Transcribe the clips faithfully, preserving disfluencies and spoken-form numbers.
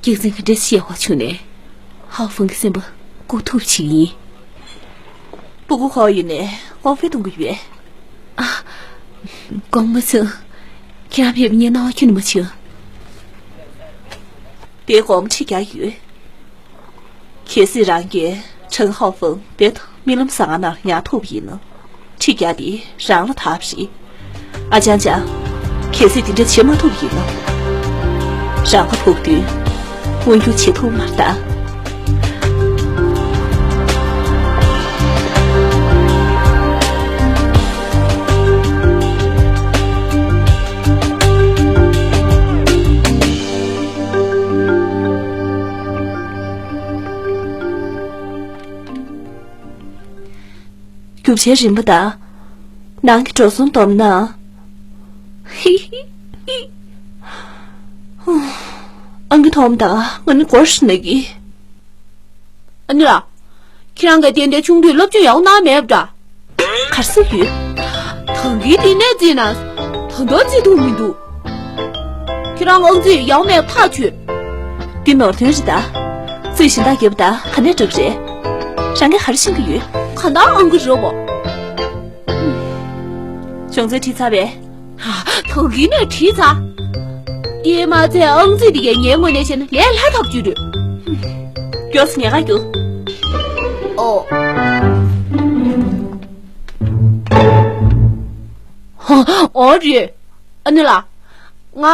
སྐྱག་རྫུན་ག་འདྲས་བཤད་ཧོ་བྱུང་ནས། ཧའོ་ཧྥང་གི་སེམས་པ་ལྐོག་ཐུབ་བྱེད་ཀྱི་ཡིན། སྤུ་གུ་ཧོ་ཡིན་ནས་དབང་ཧྥེ་གཏོང་གི་ཡོད། ཨ། དགོངས་མ་ཚོམས། ཁྱེད་རང་ཕེབས་ངས་སྣང་བ་ཁྱོན་ནས་མ་བྱུང་། དེ་དགོངས་ཁྲི་རྒྱག་ཡོད། གལ་སྲིད་རང་གིས་ཁྲེན་ཧའོ་ཧྥང་རྦད་དེ་རྨི་ལམ་ཟ་ཁང་ནང་ཉར་ཐུབ་པ་ཡིན་ན། ཁྲི་རྒྱག་དེ་རང་ལ་ཐག་པ་རེད། ཨ་ཅང་ཅང་། གལ་སྲིད་དེ་འདྲ་བྱེད་མ་ཐུབ་པ་ཡིན་ན། རང་ཁ་ཕོག་དུས་མངོན་འགྱུར་བྱེད་ཐུབ་མ་རེད་ད། རྒྱུ་ཆའི་རིན་པ་དང་། ནང་གི་འགྲོ་སོང་བསྡོམས་ན། ཧི་ཧི་ཧི། ཨང་ཀི་ཐོམ་དང་ང་ནི་སྒོར་ཞིག་ན་གི། ཨ་ནི་ལགས། ཁྱེད་རང་གིས་དེ་འདྲའི་ཆུང་དུས་སློབ་སྦྱོང་ཡག་པོ་གནང་མེད་པ་འདྲ། ག་རེ་ཟེར་ཡོད། ད་གིན་དེ་ནས་བརྩིས་ན། ད་ལྟ་བརྩི་ཐུབ་མི་འདུག་ཁྱེད་རང་ཨང་རྩིས་ཡག་མེད་ཐག་ཆོད། འདི་ནོར་དོན་རེད་ད། རྩིས་གཞན་དག་བརྒྱབ་ད་ག་ནས་འགྲིག་རེད། རང་གིས་ག་རེ་ཤེས་ཀྱི་ཡོད། གང་ལྟར་ཨང་ཀི་རེད་བ། བྱུང་ཚུལ་བྲིས་ཚར་བས། ད་གིན་ནས་བྲིས་ཚར། དེས་མ་ཚད་ཨང་རྩིས་དེ་གས་ངའི་ངོས་ནས་བཤད་ན་ལས་སླ་ཐག་ཆོད་རེད། མགྱོགས་སུ་ཉལ་ཁ་རྒྱུགས། ཨོ། ཨོ་རེད། ཨ་ནི་ལགས། ང་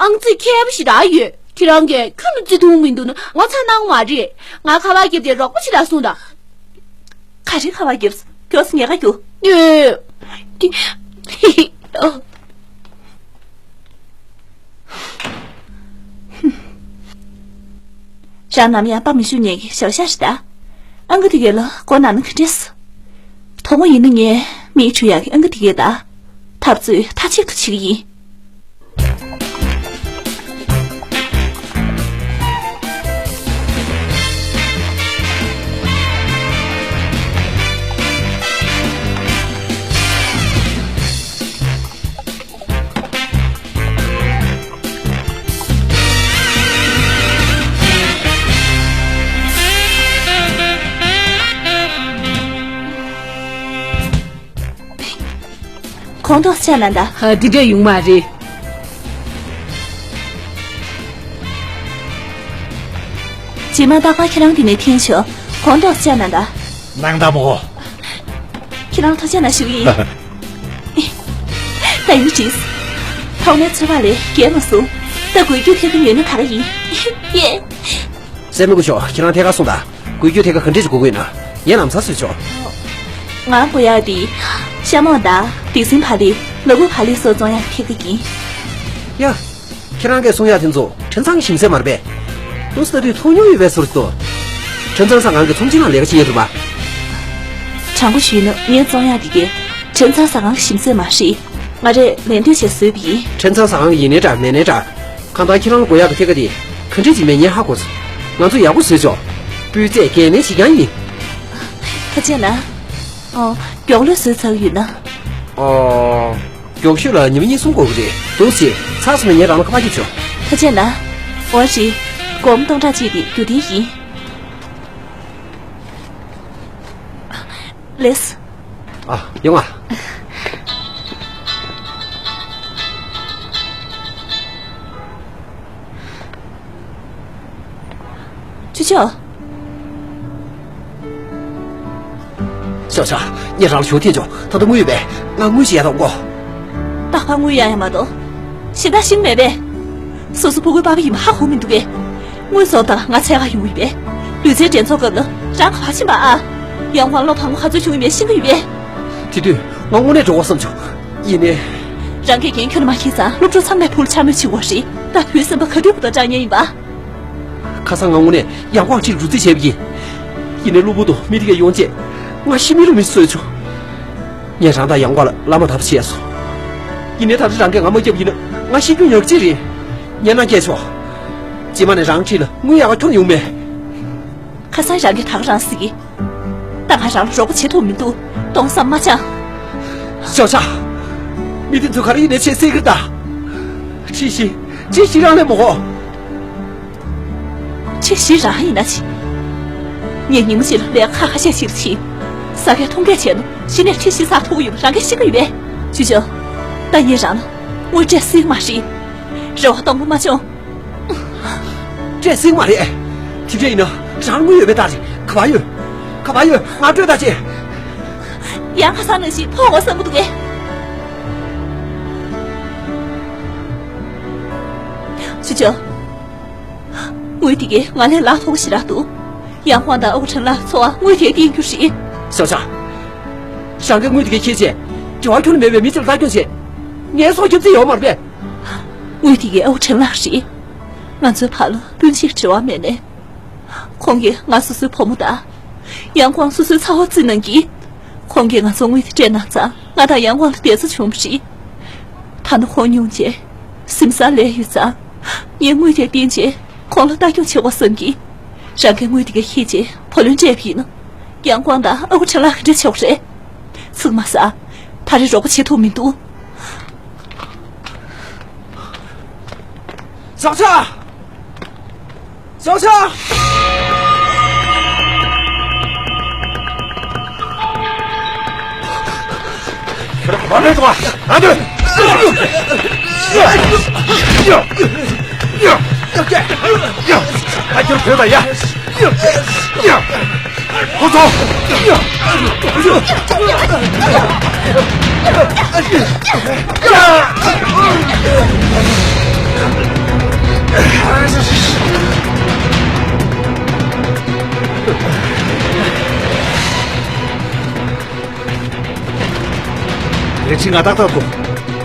ཨང་རྩིས་མཁས་པོ་ཞེ་དྲག་ཡོད། ཁྱེད་རང་གིས་ཁྱོན་ནས་བརྩི་ཐུབ་མི་འདུག་ན་ངོ་ཚ་གནང་མ་རེད། ང་ཁ་པར་བརྒྱབ་སྟེ་རོགས་པ་ཞེ་དྲག་གསུངས་དང་། ག་རེ་ཁ་པར་བརྒྱབ། མགྱོགས་སུ་ཉལ་ཁ་རྒྱུགས། ཨེ། ཨོ། རང་ནམ་ཡང་དཔའ་མི་ཤུགས་ཉེ་གི་ཞའོ་ཞ་རེད་ད། ཨང་ཀི་དེ་གས་ལ་མགོ་ན་ན་ག་འདྲས། དོགས་པ་ཡིན་ན་ངས་མིག་འཁྲུ་ཡག་གི་ཨང་ཀི་དེ་གས་ད། འཐབ་རྩོད་མཐའ་གཅིག་ཏུ་བྱེད་ཀྱི་ཡིན། གོང་ཏོག་ཅག་ན་ད། ཧ། འདི་འདྲ་ཡོང་མ་རེད། རྗེས་མ་རྟག་པར་ཁྱེད་རང་འདི་ནས་འཐེན་ཤོག་གོང་ཏོག་ཅག་ན་ད། ནང་ད་མོ། ཁྱེད་རང་ཐུགས་རྗེ་གནང་ཞུ་ཡིན། ད་ཡིན་ཅིས། ཐོག་མའི་ཚོད་དཔག་ལས་བརྒལ་མ་སོང་། ད་འགུལ་སྐྱོད་ཐེབས་ཀྱི་ཡོད་ན་ག་རེ་ཡིན། ཡེ། སེམས་མི་དགོས་ཤོག་ཁྱེད་རང་ཐད་ཀར་གསུངས་དང་། འགུལ་སྐྱོད་ཐད་ཀར་ག་འདྲས་ཀྱི་དགོས་ཀྱི་ཡོད་ན། ངས་ལམ་སང་བཟོས་ཆོག་ང་དགོས་ཡག་དེ། ཤ་མོང་དང་། སྡིག་སྲིན་བག་ལེབ། ལ་ཕུག་བག་ལེབ་སོགས་བཙོང་ཡག་གི་ཐད་ཀར་ཡིན། ཡ། ཁྱེད་རང་གིས་གསུང་ཡག་དེ་ཚོ་ཁྲེན་ཚང་གི་ཞིམ་ཟས་མ་རེད་པས། ལྟོས་ལྟ་དུས་མཐོང་མྱོང་ཡོད་པའི་བཟོ་འདྲ་འདུག་ཁྲེན་ཚང་ཟ་ཁང་གི་ཚོམས་ཆེན་ནང་ལས་ཀ་བྱེད་མཁན་རེད་པ། དྲང་པོ་ཞུས་ན་ངས་བཙོང་ཡག་དེ་གས་ཁྲེན་ཚང་ཟ་ཁང་གི་ཞིམ་ཟས་མ་རེད། ང་རས་ལན་འདེབས་བྱས་བཟོས་པ་ཡིན། ཁྲེན་ཚང་ཟ་ཁང་གི་ཡིན་ནའི་འདྲ་མེད་ནའི་འདྲ། གང་ལྟར་ཁྱེད་རང་ལ་དགོས་ཡག་གི་ཐད་ཀར་དེ་ག་འདྲས་ཅིག་མེད་ངས་ཧ་གོ་སོང་། ང་ཚོ་ཡག་པོ་བཟོས་ཆོག་སྤུས་ཚད་གལ་གནད་ཆེ་རྐྱང་ཡིན། ཐུགས་རྗེ་གནང་། ཨོ། མགྱོགས་ལོས་བཟོས་ཚར་ཡོད་ན། ཨོ། མགྱོགས་ཤོས་ལ་ཉི་མ་གཉིས་གསུམ་འགོར་གི་རེད། འདུག་སེ་ཚར་སོང་ན་ངས་རང་ལ་ཁ་པར་རྒྱབ་ཆོག་ཐུགས་རྗེ་གནང་། འོ་རེད། སྒོར་མོ་སྟོང་ཕྲག་གཅིག་དེ་རྒྱུ་དེ་ཡིན། ལེས། ཨ། ཡོང་ང་། ཅོ་ཅོ། ཤའོ་ཅང་། ངས་རང་ལ་ཞུ་འཐེན་ཆོག་ད་ལྟ་དངུལ་ཡོད་པས། ང་དངུལ་ཞིག་ཡར་གཏོང་དགོས། རྟག་པར་དངུལ་གཡར་ཡག་མ་གཏོགས། གཞན་དག་ཤེས་ཀྱི་མེད་པས། སོ་སོ་ཕྲུ་གུའི་པ་ཕ་ཡིན་པ་ཧ་གོ་མི་འདུག་གས། དངུལ་བཟོ་བཏང་ང་འཚོལ་ག་ཡོང་གི་ཡོད་པས། ལུས་རྩལ་འགྲན་ཚོགས་སྐབས་ལ་རང་ག་པར་ཕྱིན་པ་ཨ། ཡང་ཁོང་སློབ་གྲྭ་ང་ག་ཚོད་བྱུང་ཡོད་མེད་ཤེས་ཀྱི་ཡོད་པས། དེ་དུས་ང་དངོས་གནས་འགྲོ་དགོས་བསམ་བྱུང་། ཡིན་ནའི། རང་གིས་འགན་ཁྱོན་ནས་མ་འཁྱེར་ཙང་སློབ་ཕྲུག་ཚང་མས་ཕུགས་ལ་འཕྱ་སྨོད་བྱེད་ཀྱི་ཡོད་རེད། ད་བུའི་སེམས་པ་ག་དུས་བར་དུ་དྲག་ཉེན་ཡིན་པ། ཁ་སང་ང་དངོས་གནས་ཡང་ཀོང་ཁྲིད་རུ་རྩིས་བྱས་པ་ཡིན། ཡིན་ནའི་གློ་བུར་དུ་མི་དེ་གས་ཡོང་རྗེས་ང་ཤི་མི་རུ་མི་བཟོས་བྱུང་། ངས་རང་དང་ཡང་ཀོང་ལ་བླ་མ་ལྟ་བུ་བྱས་སོང་། ཡིན་ནའི་ད་ལྟ་རང་གིས་ང་མ་བསྐྱབས་ཡིན་ན་ང་ཤི་རྒྱུ་ཉག་གཅིག་རེད། ཉན་ན་སྐྱེས་ཆོག་རྗེས་མ་ནས་རང་འཁྲིས་ལ་དངུལ་ཡག་ག་ཁྱོན་ཡོང་མེད། ཁ་སང་རང་གིས་ད་ག་རང་ཟེར་གི། ད་ང་རང་ལ་རོགས་པ་བྱེད་ཐུབ་མི་འདུག་སྟོང་བསམ་མ་བྱང་། ཤའོ་ཅང་། མི་དེ་ཚོ་ག་རེ་ཡིན་ནའི་བྱེད་སྲིད་ཀྱི་རེད་ད། ཁྲིད་ཤིག་ཁྲིད་ཤིག་རང་ལས་མོ་གོ། ཁྲི་བཞི་རང་ཡིན་ན་ཆི། ངས་ཉིན་མོ་གཅིག་ལ་ལས་ཁ་ཁ་ཤས་ཤིག་ལ་ཕྱིན། ཟ་མཁན་འཐུང་མཁན་བྱས་ན་གཞི་ནས་ཁྲི་བཞི་ཟ་ཐུབ་ཀྱི་ཡོད་པ་རང་གིས་ཤེས་ཀྱི་ཡོད་པས། ཅུ་ཅོ། ད་ངས་རང་ལ་དངུལ་སྤྲད་སྲིད་མ་རེད། རེ་བ་སྟོང་པ་མ་བྱུང་། སྤྲད་སྲིད་མ་རེད། དེ་འདྲ་ཡིན་ན་རང་དངུལ་ཡོད་པའི་རྟགས་རེད། ག་པར་ཡོད། ག་པར་ཡོད། ང་སྤྲོད་ད་ཅི། ཡང་ཁ་སང་ནང་བཞིན་ཕོག་འོང་བསམ་གྱི་འདུག་གས། ཅུ་ཅོ། དངུལ་དེ་གས་ང་ལས་ལག་མཐོ་པོ་ཞེ་དྲག་འདུག། ཡང་ཁོང་དང་ཨ་ཁུ་ཁྲེན་ལགས་འཚོ་བ་དངུལ་དེས་བརྟེན་རྒྱུ་རེད། ཤོག་ཤོག། རང་གིས་དངུལ་དེ་གས་ཁྱེར་བྱས་འབྲེལ་བ་ཁྱོན་ནས་མེད་པའི་མི་ཚོར་ལྟ་སྐྱོང་བྱས། ངའི་སྲོག་སྐྱོབ་རྩིས་ཡོད་མ་རེད་པས། དངུལ་དེ་གས་ཨ་ཁུ་ཁྲེན་ལགས་རེད། ང་ཚོའི་བར་ལ་སྤུན་མཆེད་འབྲེལ་བ་མེད་ནས། ཁོང་གིས་ང་སོ་སོའི་བུ་མོ་དང་། ཡང་ཁོང་སོ་སོའི་ཚ་བོ་བརྩིས་གནང་གིས། ཁོང་གིས་ང་ཚོར་དངུལ་དེ་སྤྲད་གནང་ཙང་ང་དང་ཡང་ཁོང་ལ་བདེ་རྩ་བྱུང་བ་རེད། ད་ནི་ཁོང་སྙུང་རྗེ། སེམས་བཟང་ལས་ཡོད་ཙང་། ངས་དངུལ་དེ་བསྟན་རྗེས་ཁོང་ལ་ལྟ་སྐྱོང་བྱེད་དགོས་བསམ་གིས། རང་གིས་དངུལ་དེ་ག་ཁྱེར་རྗེས་བུ་ལོན་སྤྲད་པ་ཡིན་ན། ཡང་ཁོང་དང་ཨ་ཁུ་ཁྲེན་ལགས་ག་འདྲ་བྱེད་དགོས་རེད། ཚིག་མ་ཟ། ད་རེས་རོགས་པ་བྱེད་ཐུབ་མི་འདུག། ཤོག་ཤོག། ཤོག་ཤོག། ཁྱོད་རང་ག་པར་འགྲོ་བ། ཨ་འདུས། ད་ཁྱོད་བོད་ད་ཡ། ཁོ་ཚོ། ལས་བྱེད་ང་ཏག་ཏག་འདུག།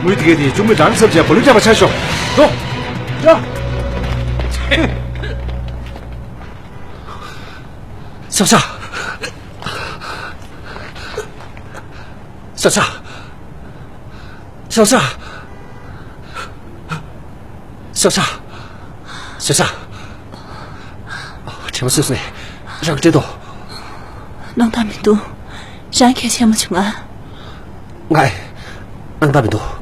དངུལ་དེ་གས་དེ་ཅུང་མི་རང་ཚབ་བྱས་བུ་ལོན་སྤྲད་པ་ཆ་ཤོག། འགྲོ། འགྲོ། ཤོག་ཤོག། ཤོག་ཤོག། ཤོག་ཤོག། ཤོག་ཤོག། ཤོག་ཤོག། དྲན་པ་གསོས་སོང་ངས། རང་སྤྲད་དོ། སྣང་དག་མི་འདུག། རང་གལ་ཆེན་མ་བྱུང་ང་། ང་། སྣང་དག་མི་འདུག།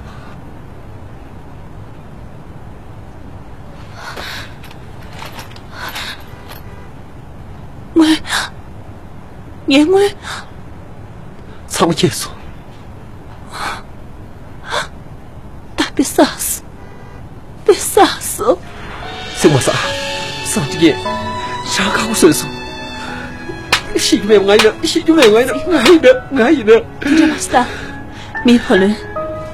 དངུལ། ངའི་དངུལ། ཚང་མ་ཁྱེར་སོང་། ད་དཔེ་བསགས་སོང་། དཔེ་བསགས་སོང་། ཚིག་མ་ཟ། སང་ཅི་ངས་ཆག་ཁག་པོ་བཟོས་སོང་། ཤི་རྒྱུ་མེད་པ་ང་ཡིན་ན། ཤི་རྒྱུ་མེད་པ་ང་ཡིན་ན། ང་ཡིན་ན། ང་ཡིན་ན། དེ་འདྲ་མ་བྱེད་ད། མིའི་བུ་ལོན་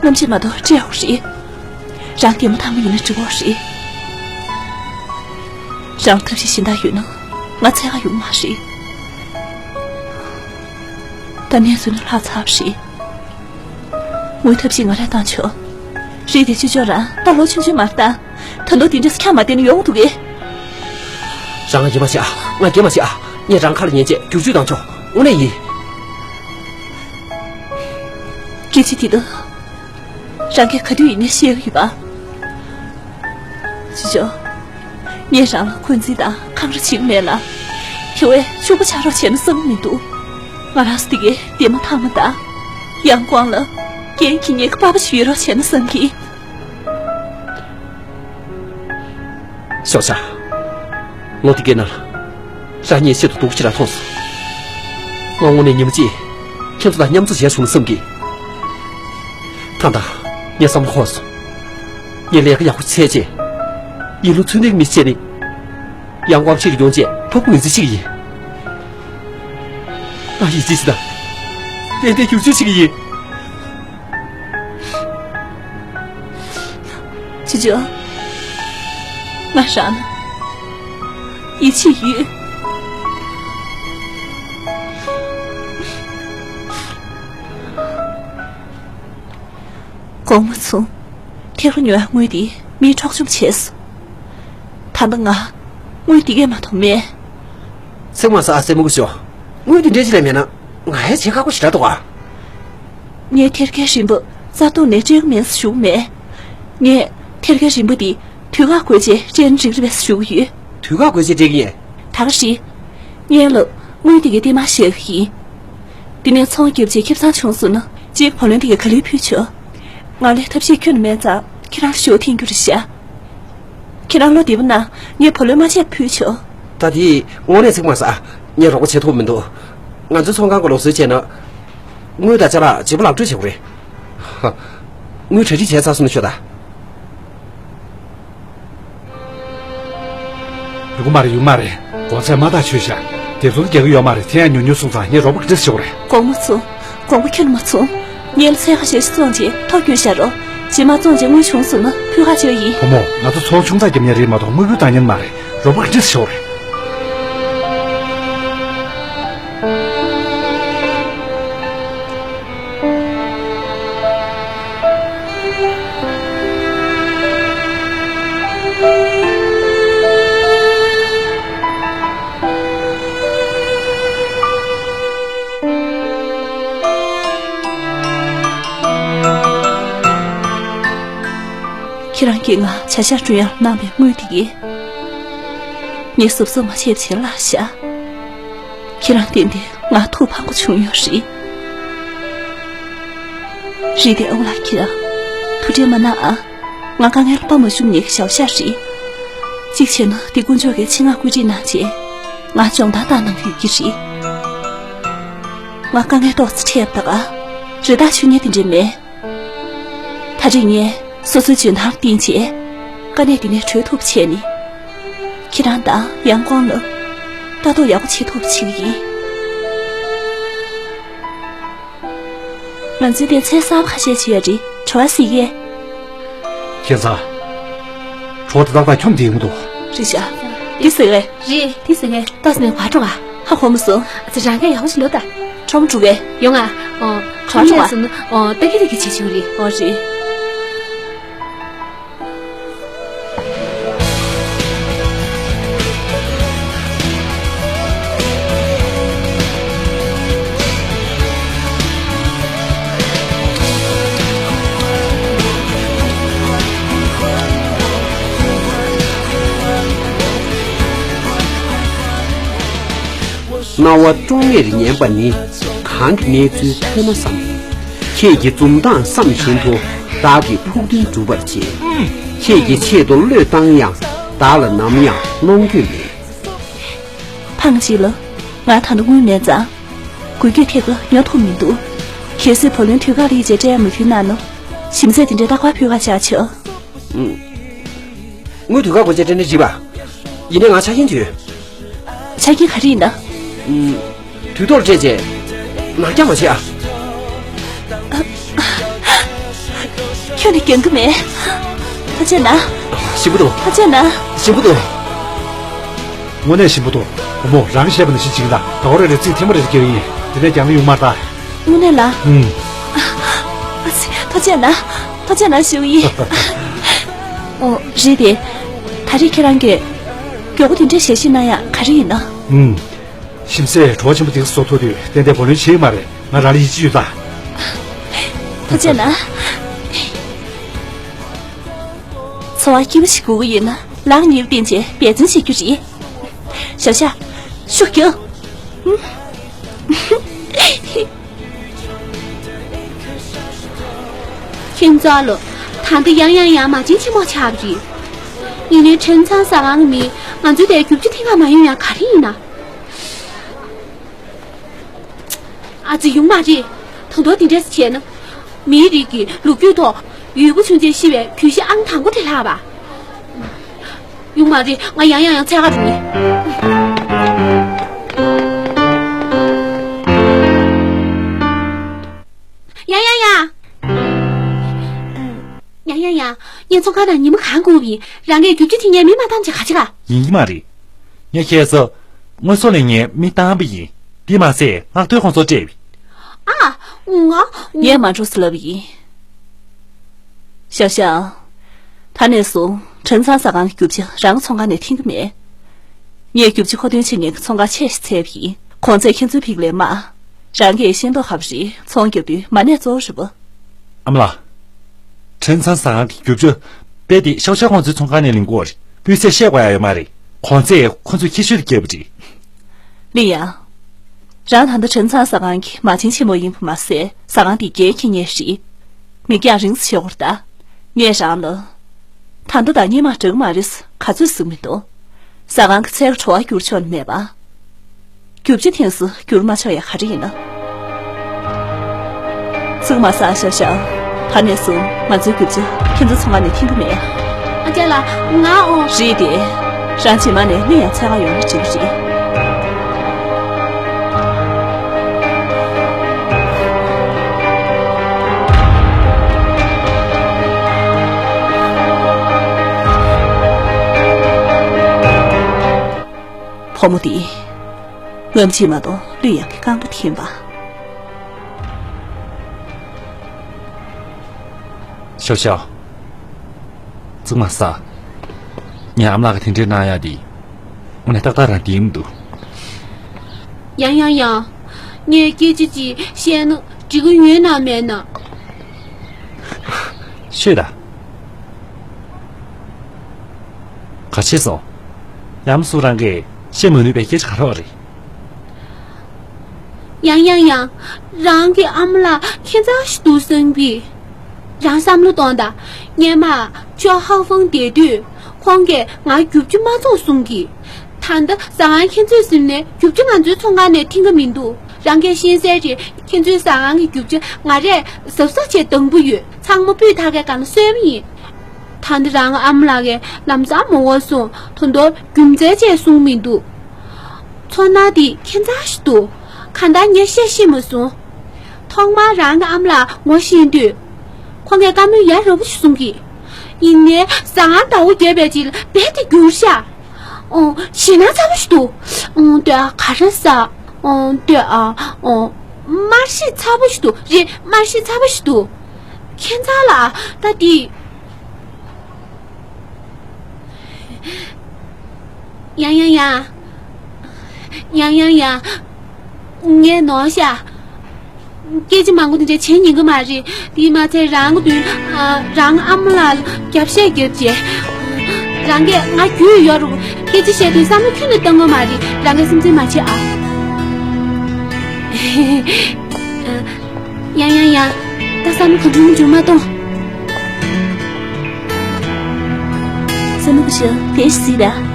རྣམ་འབྱེད་མ་གཏོགས་སྤྲད་དགོས་རེད། རང་ལྟད་མོ་མཐའ་མ་ཡིན་ན་འགྲིག་གི་རེད། རང་ཐབས་ཤེས་གཞན་དག་ཡོད་ན་ང་འཚོལ་ག་ཡོང་མ་རེད། ད་གནས་ཚུལ་ནི་ལྷག་ཚར་བ་རེད། དངུལ་ཐབས་ཤེས་ང་རང་བཏང་ཆོག། རེད་དེ་ཅོ་ཅོ་རང་ད་ལོ་ཆུང་ཆུང་མ་རེད་ད། ད་དུང་དེ་འདྲས་ཁྱབ་མ་བསྡད་ན་ཡོང་འདུག་གས། རང་ང་སྐྱེལ་མ་བྱེད་ཨ། ང་སྐྱེལ་མ་བྱེད་ཨ། ངས་རང་ཁ་ལ་ཉན་བྱས་བསྒྱུར་བཅོས་བཏང་ཆོག། དངོས་གནས་ཡིན། སྐད་ཆ་དེ་དག་རང་གིས་ག་དུས་ཡིན་ནའི་ཤེས་ཀྱི་ཡོད་པ། ཅོ་ཅོ། ངས་རང་ལ་འཁོན་འཛིན་དང་འཁང་ར་བྱེད་ཀྱི་མེད་ལ། དེ་བས་ཕྱུག་པོ་ཆགས་རོགས་བྱས་ན་བསམ་གྱི་མི་འདུག། ང་རང་ཚོ་དེ་གའི་འདས་མ་ཐག་མ་དང་། ཡང་ཀོང་ལ་རྒན་གྱི་ཉེ་གི་པ་ཕ་ཞིག་ཡོད་རོགས་བྱས་ན་བསམ་གྱི། ཤོག་ཤག། ལོ་དེ་གའི་ནང་ལ་རང་ཉིད་ཆེད་དུ་སྡུག་ཅིག་ར་མཐོང་སོང་། ང་དངོས་གནས་ཉིན་མོ་གཅིག་ཁྱེད་ཚོ་དང་མཉམ་འཚོ་བྱས་བྱུང་ན་བསམ་གྱི། ད་ལྟ་ངས་བསམ་བློ་འཁོར་སོང་། ངས་ལས་ཀ་ཡག་པོ་བྱས་རྗེས། ཡིན་ལུགས་ཚུལ་ལྡན་གྱི་མི་བྱས་ནས། ཡང་དབང་ཕྱིར་ཡོང་རྗེས་ཐོབ་ངོས་འཛིན་བྱེད་ཀྱི་ཡིན། ང་ཡིད་ཆེས་ཤིག་དང་། ཏན་ཏན་བསྒྱུར་བཅོས་བྱེད་ཀྱི་ཡིན། ཅོ་ཅོ། ང་རང་ཡིད་ཆེས་ཡོད། དགོང་མོ་ཚུན་ཐེག་རོ་ཉོ་ཡག་དངུལ་དེ་མིས་འཕྲོག་བཅོམ་བྱས་སོང་། ད་ལྟ་ང་དངུལ་འདི་གས་མ་གཏོགས་མེད། ཚིག་མ་ཟ་ཨ་སེ་མུ་གུ་ཤོ། དངུལ་འདི་འདྲས་ཅིག་ལས་མེད་ན་ང་ཡང་བྱེད་ཁག་པོ་ཞེ་དྲག་འདུག་ཨ། ངས་ཐེར་ཀའི་རིན་པ་རྩ་དོན་ནས་སྤྲད་ཀྱི་མེད་ཟེར་ཞུ་གི་མེད། ངས་ཐེར་ཀའི་རིན་པ་འདི་དུས་བཀག་འགོད་རྗེས་སྤྲད་ན་འགྲིག་རེད་པས་ཟེར་ཞུ་གི་ཡོད། དུས་བཀག་འགོད་རྗེས་སྤྲད་ཀྱི་ཡིན། ད་ག་རེད། ངས་ལབ་དངུལ་འདི་གའི་རྟེན་མ་བཞག་གི་ཡིན། འདི་ནས་ཚོང་བརྒྱབ་རྗེས་ཁེ་བཟང་བྱུང་སོང་ན་གཅིག་བུ་ལོན་འདི་གའི་ག་ལེར་ཕུལ་ཆོག། ང་ལ་ཐབས་ཤེས་ཁྱོན་ནས་མེད་ཙང་ཁྱེད་རང་ལ་ཞུ་བ་འཐེན་རྒྱུ་རེད་ཤག། ཁྱེད་རང་ལོ་བདེ་པོ་ན་ངས་བུ་ལོན་མ་ཆད་ཕུལ་ཆོག། ད་དེ་དངོས་གནས་ཚིག་མ་ཟ། ངས་རོགས་པ་བྱེད་ཐུབ་མི་འདུག་ང་ཚོའི་ཚོང་ཁང་གི་ལུགས་སྲོལ་བྱས་ན། དངུལ་དང་ཅ་ལག་བརྗེ་པོ་ལག་སྤྲོད་བྱེད་དགོས་རེད། ཧ། དངུལ་གྲ་སྒྲིག་བྱས་ཚར་སོང་ན་ཤོད་ད། ཡོང་མ་རེད། ཡོང་མ་རེད། གོང་ཚད་མ་ཐག་ཆོད་ཤག་སྡེབ་ཚོང་རྒྱག་གི་ཡོད་མ་རེད། དེ་ཡང་ཉུང་ཉུང་སོང་ཙང་ངས་རོགས་པ་ག་འདྲ་ཞུ་དགོས་རེད། དགོངས་མ་ཚོམས། དགོངས་པ་ཁྱོན་མ་ཚོམས། ངས་ལ་ཚད་ཁ་ཤས་ཤིག་བཙོངས་རྗེས་ཐོ་བསྐྱོན་བཞག་རོགས། རྗེས་མ་བཙོངས་རྗེས་དངུལ་བྱུང་སོང་ན་ཕུལ་ཁ་ཆེ་བ་ཡིན། བུ་མོ། ང་ཚོ་ཚོང་ཆུང་ཙག་རྒྱབ་མཁན་རེད་མ་གཏོགས་དངུལ་ཕོན་བཏང་མཁན་མ་རེད། རོགས་པ་ག་འདྲ་ཞུ་དགོས་རེད། ཁྱེད་རང་གིས་ང་བྱ་གཞག་བསྐྲུན་ཡག་གནང་བའི་དངུལ་དེ་གིས། ངས་གཟབ་གཟབ་མ་བྱས་པ་བྱས་ལ་བཞག་ཁྱེད་རང་བརྟེན་ཏེ་ང་ཐུགས་ཕངས་པོ་བྱུང་ཡོད་རེད། རེད་དེ་ཨོ་ལགས། ཁྱེད་རང་ཐུགས་ཁྲལ་མ་གནང་ཨ། ང་དཀའ་ངལ་ལ་དཔའ་མ་ཞུམ་ནས་ཞའོ་ཤ་རེད། གཅིག་བྱས་ན་འདི་དཀོན་མཆོག་གིས་ཆེད་མངགས་བཀོད་སྒྲིག་གནང་རྗེས་ང་སྦྱོང་བརྡར་བཏང་གནང་གི་ཡོད་ཀྱི་རེད། ང་དཀའ་ངལ་ཏོག་ཙམ་འཕྲད་པ་དང་། རེ་ཐག་ཆོད་མཁན་དེ་འདྲ་མེད། ད་རེས་ངས་སོ་སོའི་འཇོན་ཐང་བསྟན་བྱས། དཀའ་གནད་འདི་ནས་གྲོལ་ཐུབ་བྱས་ནས། ཁྱེད་རང་དང་ཡང་ཀོང་ལ་ལྟ་རྟོག་ཡག་པོ་བྱེད་ཐུབ་པ་བྱེད་ཀྱི་ཡིན། ང་ཚོའི་དེ་ཚེ་གསར་པ་ཁ་ཤས་བྱེད་ཡ་རེད། བྲོ་བ་ཟིག་གས། ཁྱེད་ཚ། བྲོ་བ་དེ་ཏག་ཏག་འཁྱོམ་བསྡད་ཡོང་གི་འདུག་རེད་ཤག་འདི་ཟེར་བས། རེད། འདི་ཟེར་བས། ཏོག་ཙམ་ནས་བར་འགྲོ་ག་ཧ་གོ་མ་སོང་། ཨ་ཙི། རང་གས་ཡག་པོ་ཞིག་ལོ་ད། ཁྲོམ་འགྲོ་གས། ཡོང་ང་། ཨོ། ཁྲོམ་འགྲོ་ག་ཨོ། ཏག་གི་ཏག་གི་བྱེད་ཆོག་རེད། ཨོ་རེད། སྣང་བ་ཀྲོང་ངེར་ཉན་པ་ནི་གང་གི་གནས་ཚུལ་ཐོས་ན་བསམ། ཁྱེད་ཀྱི་འཛུམ་མདངས་བསམ་བཞིན་དུ་བདག་གི་ཕུགས་འདུན་འགྲུབ་པར་བྱེད། ཁྱེད་ཀྱི་ཆེད་དུ་བློས་བཏང་ཡང་བདག་ལ་ནམ་ཡང་གནོང་འགྱོད་མེད། ཕངས་གཅིག་ལ། ང་ད་ནི་དངུལ་མེད་ཙང་། འགུལ་སྐྱོད་ཐེབས་ཀ་ཉོ་ཐུབ་མི་འདུག་གལ་སྲིད་བུ་ལོན་དུས་བཀག་ལ་ཡིད་ཆེས་སྤྲད་མི་ཕུལ་ན་ནི། ཞིམ་ཟས་དེ་འདྲའི་རྟག་པར་ཕུལ་བ་བྱ་ཆོག་དངུལ་དུས་བཀག་སྒོ་ཕྱེ་སྤྲད་ནི་རེད་པ། ཡིན་ནའི་ང་ཆ་རྐྱེན་དུས། ཆ་རྐྱེན་ག་རེ་ཡིན་ན། དུས་ཐོག་ལ་སྤྲད་རྗེས། ནག་རྐྱང་མ་བྱེད་ཨ། ཁྱོད་ནི་འགྱང་གི་མེད། ཐུགས་རྗེ་གནང་། ཞིམ་པོ་འདུག་ཐུགས་རྗེ་གནང་། ཞིམ་པོ་འདུག་དངོས་གནས་ཞིམ་པོ་འདུག་བུ་མོ། རང་གིས་བཤད་པ་ནང་བཞིན་བྱེད་ཀྱི་ད། ཟླ་བ་རེ་རེར་ཚིག་ཐེངས་མ་རེ་རེ་རྒྱག་གི་ཡིན། དེ་ནས་རྒྱང་ལ་ཡོང་མར་ལྟ། དངོས་གནས་ལ། ཨུམ། ཨ་ཙི། ཐུགས་རྗེ་གནང་། ཐུགས་རྗེ་གནང་ཞུ་གི་ཡིན། ཨོ། རེད་དེ། ད་རེས་ཁྱེད་རང་གིས་མགྱོགས་པོ་དེ་འདྲའི་ཞལ་བཞེས་གནང་ཡག་ག་རེ་ཡིན་ན། ཨུམ། ཞིམ་ཟས་བྲོ་བ་ཆེན་པོ་དེ་ག་བཟོ་ཐུབ་དུས་ཏན་ཏན་བུ་ལོན་བྱེད་ཀྱི་མ་རེད། ང་རང་ལ་ཡིད་ཆེས་ཡོད་ད། ཐུགས་རྗེ་གནང་། འཚོ་བ་སྐྱིད་པོ་ཞིག་དགོས་ཀྱི་ཡོད་ན་ལག་གཉིས་པོ་བསྟན་བྱས་འབད་བརྩོན་བྱེད་རྒྱུ་རེད། ཞའོ་ཤ། ཤུགས་རྒྱག་ཁྱིམ་ཚང་ལོ། ད་ལྟ་ཡང་ཡང་ཡང་མ་བྱན་ཆེན་མོ་ཆགས་པ་རེད། ཡིན་ནའི་ཁྲེང་ཚང་ཟ་ཁང་གི་མིས་ང་ཚོའི་དེར་རྒྱུ་ཆ་ཐེངས་ཁ་མ་ཡོང་ཡག་ག་རེ་ཡིན་ན། ཨ་ཙི། ཡོང་མ་རེད། ད་དུང་དེ་འདྲས་བྱས་ན། མིའི་རིགས་ཀྱི་ལོ་རྒྱུས་ཐོག་ཡུལ་པོ་ཆུང་ཆེན་ཤི་བའི་གྱོད་གཞི་ཨང་དང་པོ་དེ་ལྷག་པ། ཡོང་མ་རེད། ང་ཡང་ཡང་ཡང་འཚོལ་ག་འགྲོ་ནི། ཡང་ཡང་ཡང་། ཡང་ཡང་ཡང་། ངས་ཚོང་ཁང་ནང་ཉི་མ་གང་སྒུག་པ་ཡིན། རང་གིས་རྒྱུ་ཆ་དེ་ངའི་མིང་མ་བཏང་བྱས་ག་བྱེད་ག་ཡིན་གྱི་མ་རེད། ངས་ཁྱེད་ཚོ། དངོས་ཟོག་ལེན་མཁན་མི་བཏང་པ་ཡིན། དེ་མ་ཟད་མངགས་ཐོའི་ཁོངས་གཏོགས་སྤྲད་པ། ཨ། ང་། ངས་མ་འགྲོ་ཟེར་ལབ་པ་ཡིན། ཞའོ་ཞའོ། ད་ནས་བཟུང་ཁྲེང་ཚང་ཟ་ཁང་གི་རྒྱུ་ཆ་རང་གི་ཚོང་ཁང་ནས་འཐེན་གྱི་མེད། ངས་རྒྱུ་ཆ་མཁོ་འདོན་བྱེད་མཁན་གྱི་ཚོང་ཁང་ཆེ་ཞིག་འཚོལ་བ་ཡིན། གོང་ཚད་ཁྱེད་ཚོས་ཕིགས་ལས་དམའ། རང་གིས་ཤེས་མདོག་ཁ་པོ་རེད། ཚོང་རྒྱབ་དུས་མ་གནས་གཙོ་བོ་རེད་པ། ཨ་མ་ལགས། ཁྲེང་ཚང་ཟ་ཁང་གི་རྒྱུ་ཆ་རྦད་དེ་ཤའོ་ཤའོ་ཁོང་ཚོའི་ཚོང་ཁང་ནས་ལེན་དགོས་རེད། སྤུས་ཚད་བཤད་དགོས་ཡ་ཡོད་མ་རེད། གོང་ཚད་ཁོ་ཚོས་ཁྱད་གཞི་རུ་བརྒྱབ་པ་རེད། ལིང་ཡང་། རང་ད་ལྟ་ཁྲེང་ཚང་ཟ་ཁང་གི་མ་བྱན་ཆེན་མོ་ཡིན་པ་མ་ཟད་ཟ་ཁང་འདི་རྒྱལ་ཁྱེར་མཁན་རེད། མིག་རྒྱང་རིང་ཙམ་ཞོག་གོ་ད། ངས་རང་ལ། ད་ལྟ་དང་སྔོན་མ་འདྲ་གི་མ་རེད་ཟེར་ག་ཚོད་ཟེར་གྱི་མི་འདུག་ཟ་ཁང་གི་ཚལ་གྱི་བྲོ་བ་བསྒྱུར་ཆོག་ནི་མེད་པ། རྒྱུ་ཆ་དེང་སང་བསྒྱུར་མ་ཆོག་ཡ་ག་རེ་ཡིན་ན། ཚིག་མ་ཟ་ཤག་ཤག་ད་ནས་བཟུང་ང་ཚོའི་རྒྱུ་ཆ་ཁྱེད་ཚོ་ཚོང་ཁང་ནས་འཐེན་གི་མེད། ཨ་ཅག་ལགས། ང་ཨོ། རེད་དེ། རང་རྗེས་མ་ནས་སླེབས་ཡ་ཚད་ག་ཡོང་ན་འགྲིག་གི་རེད། བུ་མོ་འདི། ངམ་ཆེ་མ་གཏོགས་ལུས་ཡག་གི་རྐང་པ་འཐེན་པ། ཤོག་ཤོག་ཙིག་མ་ཟ། ངའི་ཨ་མ་ལགས་ཀྱིས་དེ་འདྲའི་གནང་ཡག་འདི། དངོས་གནས་ཏག་ཏག་རང་བདེན་མི་འདུག་ཡང་ཡང་ཡང་། ངས་སྐད་ཆ་ཅིག་བཤད་ན་འགྲིག་གི་ཡོད་ན་མེད་ན། ཤོད་ད། ག་བྱས་སོང་། ཡང་སུ་རང་གིས་བཤད་མ་ནུས་པའི་སྐད་ཆ་ག་རེ་རེད། ཡང་ཡང་ཡང་། རང་གི་ཨ་མ་ལགས་ཁྱད་མཚར་ཞིག་འདུག་བསམ་གི། རང་བསམ་བློ་གཏོང་དང་། སྔན་མ་ཇོ་ཧའོ་ཧྥང་བསྡད་དུས་ཁོང་གིས་ང་རྒྱུ་ཆ་མ་བཙོངས་གསུང་གི། ད་ལྟ་ཟ་ཁང་ཁྱེད་ཚོས་ཟིན་ནས་རྒྱུ་ཆ་ང་ཚོའི་ཚོང་ཁང་ནས་འཐེན་གི་མི་འདུག་རང་གིས་ཤེས་གསལ་རེད། ཁྱེད་ཚོའི་ཟ་ཁང་གི་རྒྱུ་ཆ་ང་རས་གཟབ་གཟབ་བྱས་འདང་པོ་ཡོད། ཚང་མ་སྤུས་དག་གི་སྒང་ལ་གསོལ་བ་ཡིན། ད་ལྟ་རང་ཨ་མ་ལགས་ཀྱིས་ལམ་སང་མ་འོངས་སོང་ད་དུང་རྒྱུ་མཚན་བཅས་གསུང་མི་འདུག་ཚོར་སྣང་འདི་ཁྱད་མཚར་ཞིག་འདུག་གང་ལྟར་ངས་བཤད་ཤེས་མ་སོང་། ཐོག་མར་རང་གི་ཨ་མ་ལགས་ངོ་ཤེས་དུས། ཁོང་གིས་བཀའ་མོལ་ཡ་རབས་པོ་ཞིག་གསུང་གི། ཡིན་ནའི་ཟ་ཁང་ཟླ་བོ་བརྒྱད་པའི་རྗེས་ལ་རྦད་དེ་འགྱུར་ཤག་ཨོ། ཞེད་སྣང་ཚ་པོ་ཞིག་འདུག་ཨོ། ལྟོས་ཨ། ག་རེ་ཟ། ཨོ། ལྟོས་ཨ། ཨོ། མར་ཤེད་ཚ་པོ་ཞིག་འདུག་རེད། མར་ཤེད་ཚ་པོ་ཞིག་འདུག་ཁྱད་མཚར་ལ་ད་འདི། ཡང་ཡང་ཡང་། ཡང་ཡང་ཡང་། ངས་ནོར་ཤག་སྐད་ཆ་མང་པོ་དེ་འདྲ་བྱེད་ཉན་གི་མ་རེད། དེས་མ་ཚད་རང་གི་མདུན། ཨ། རང་ཨ་མ་ལགས་ལ་རྒྱབ་བཤད་རྒྱབ་བྱས། རང་གིས་ང་རྒྱུས་ཡོད་རུང་སྐད་ཆ་བཤད་དུས་བསམ་བློ་ཁྱོན་ནས་གཏོང་གི་མ་རེད། རང་གིས་སེམས་ཚེགས་མ་བྱེད་ཨ། ཡང་ཡང་ཡང་། ད་བསམ་བློ་གང་བྱུང་མང་བྱུང་མ་གཏོང་། བསམ་བློ་ག་ཤོག་དེ་ཞིག་གཟིགས་ད།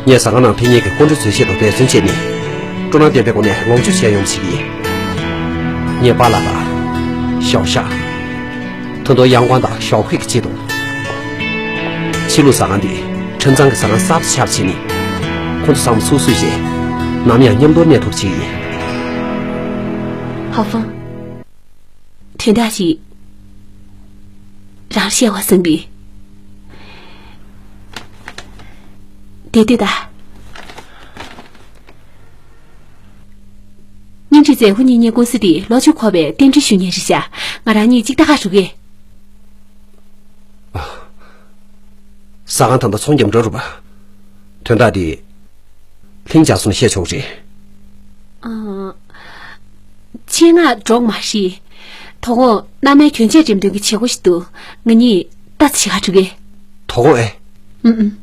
ངས་ཟ་ཁང་ནང་ཕེབས་མཁན་གྱི་སྐུ་མགྲོན་ཚོའི་ཆེད་དུ་འབད་བརྩོན་བྱས་ནས། སྤྲོ་སྣང་ལྡན་པའི་སྒོ་ནས་ལོངས་སྤྱོད་བྱེད་ཡོང་བྱེད་ཀྱི་ཡིན། ངའི་པཱ་ལགས་དང་། ཞའོ་ཤ། ད་དུང་ཡང་ཀོང་དང་ཞའོ་ཧུའེ་གི་ཆེད་དུ། ཕྱི་ལུགས་ཟ་ཁང་འདི་ཁྲིན་ཚང་གི་ཟ་ཁང་གསར་པ་ཆགས་བྱས་ནས། ཁོང་ཚོ་ཚང་མ་ཚུར་བསུས་རྗེས། ནམ་ཡང་མཉམ་དུ་གནས་ཐུབ་བྱེད་ཀྱི་ཡིན། ཧའོ་ཧྥང་། དོན་དག་ཅིག་རང་བཤད་པ་བཟང་གི། དེ་ལྟོས་ད། སྙིང་རྗེ་མཛད་སྒོ་གཉེར་མཁན་ཀུང་སི་དེ་ལོ་གཅིག་འཁོར་བའི་རྟེན་འབྲེལ་ཞུ་མཁན་རེད་ཤག་ང་རང་གཉིས་གཅིག་ལྟ་ག་འགྲོ་གི། ཟ་ཁང་ད་ལྟ་ཚོང་རྒྱག་འགྲོ་རུ་བ། དོན་དག་འདི། ལྷིང་འཇགས་སོང་བཤད་ཆོག་རེད། ཨ། ཆེད་མངགས་འགྲོ་མ་རེད། དོ་དགོང་མནའ་མའི་གྱོན་ཆས་འགྲེམས་སྟོན་གྱི་བྱེད་སྒོ་ཞིག་འདུག་ང་གཉིས་ལྟ་ཙམ་བྱེད་ག་འགྲོ་གི། དོ་དགོང་ཨེ། ཨུམ་ཨུམ།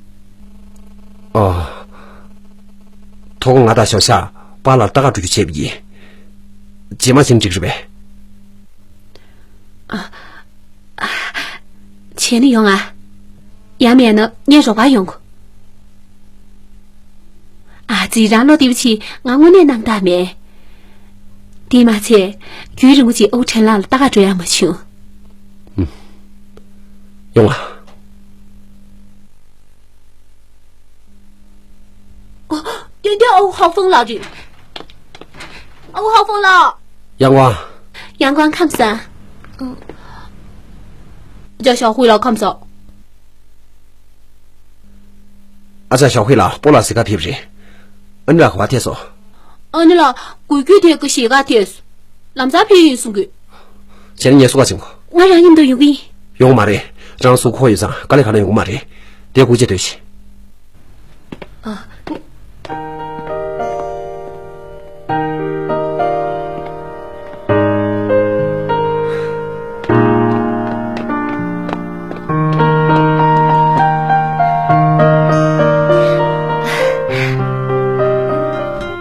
ཨ། དོ་དགོང་ང་དང་ཞའོ་ཤ་པཱ་ལགས་ལྟ་ག་འགྲོ་རྒྱུ་བྱས་པ་ཡིན། རྗེས་མ་བྱས་ན་འགྲིག་རེད་པས། ཨ། ཨ། བྱས་ན་ཡོང་ཨ། ཡང་མེད་ན་ངས་རོགས་པ་ཡོང་གོ། ཨ་ཙི། རང་བློ་བདེ་པོ་བྱེད། ང་དངོས་གནས་རྣམ་དག་མེད། དེས་མ་ཚད། རྒྱུན་རིང་པོ་ཅིག་ཨོ་ཁྲེན་ལགས་ལ་ལྟ་ག་འགྲོ་ཡག་མ་བྱུང་། ཨུམ། ཡོང་ཨ། ཨོ། ཏན་ཏན་ཨའུ་ཧའོ་ཧྥང་ལགས་རེད། ཨའུ་ཧའོ་ཧྥང་ལགས། ཡང་ཀོང་། ཡང་ཀོང་ཁམས་བཟང་། ཨ་ཅག་ཞའོ་ཧུའེ་ལགས་ཁམས་བཟང་། ཨ་ཅག་ཞའོ་ཧུའེ་ལགས་སྤོ་ལགས་གཟིགས་ག་ཕེབས་རེད། ཨ་ནེ་ལགས་ག་པར་ཐད་སོང་། ཨ་ནེ་ལགས་འགུལ་སྐྱོད་ཐད་ཀྱི་གཞིས་ཀ་ཐད་སོང་། ལམ་སང་ཕེབས་ཡིན་གསུང་གི། བྱས་ན་ངས་སུ་ག་ཕྱིན་གོ། ང་རང་མཉམ་དུ་ཡོང་གི་ཡིན། ཡོང་མ་རེད། རང་སུ་ཁོ་ཡོད་ཙང་དཀའ་ལས་ཁག་ན་ཡོང་གི་མ་རེད། དེ་སྐུ་མཁྱེན་སྡོད་ཤིག་ཨ།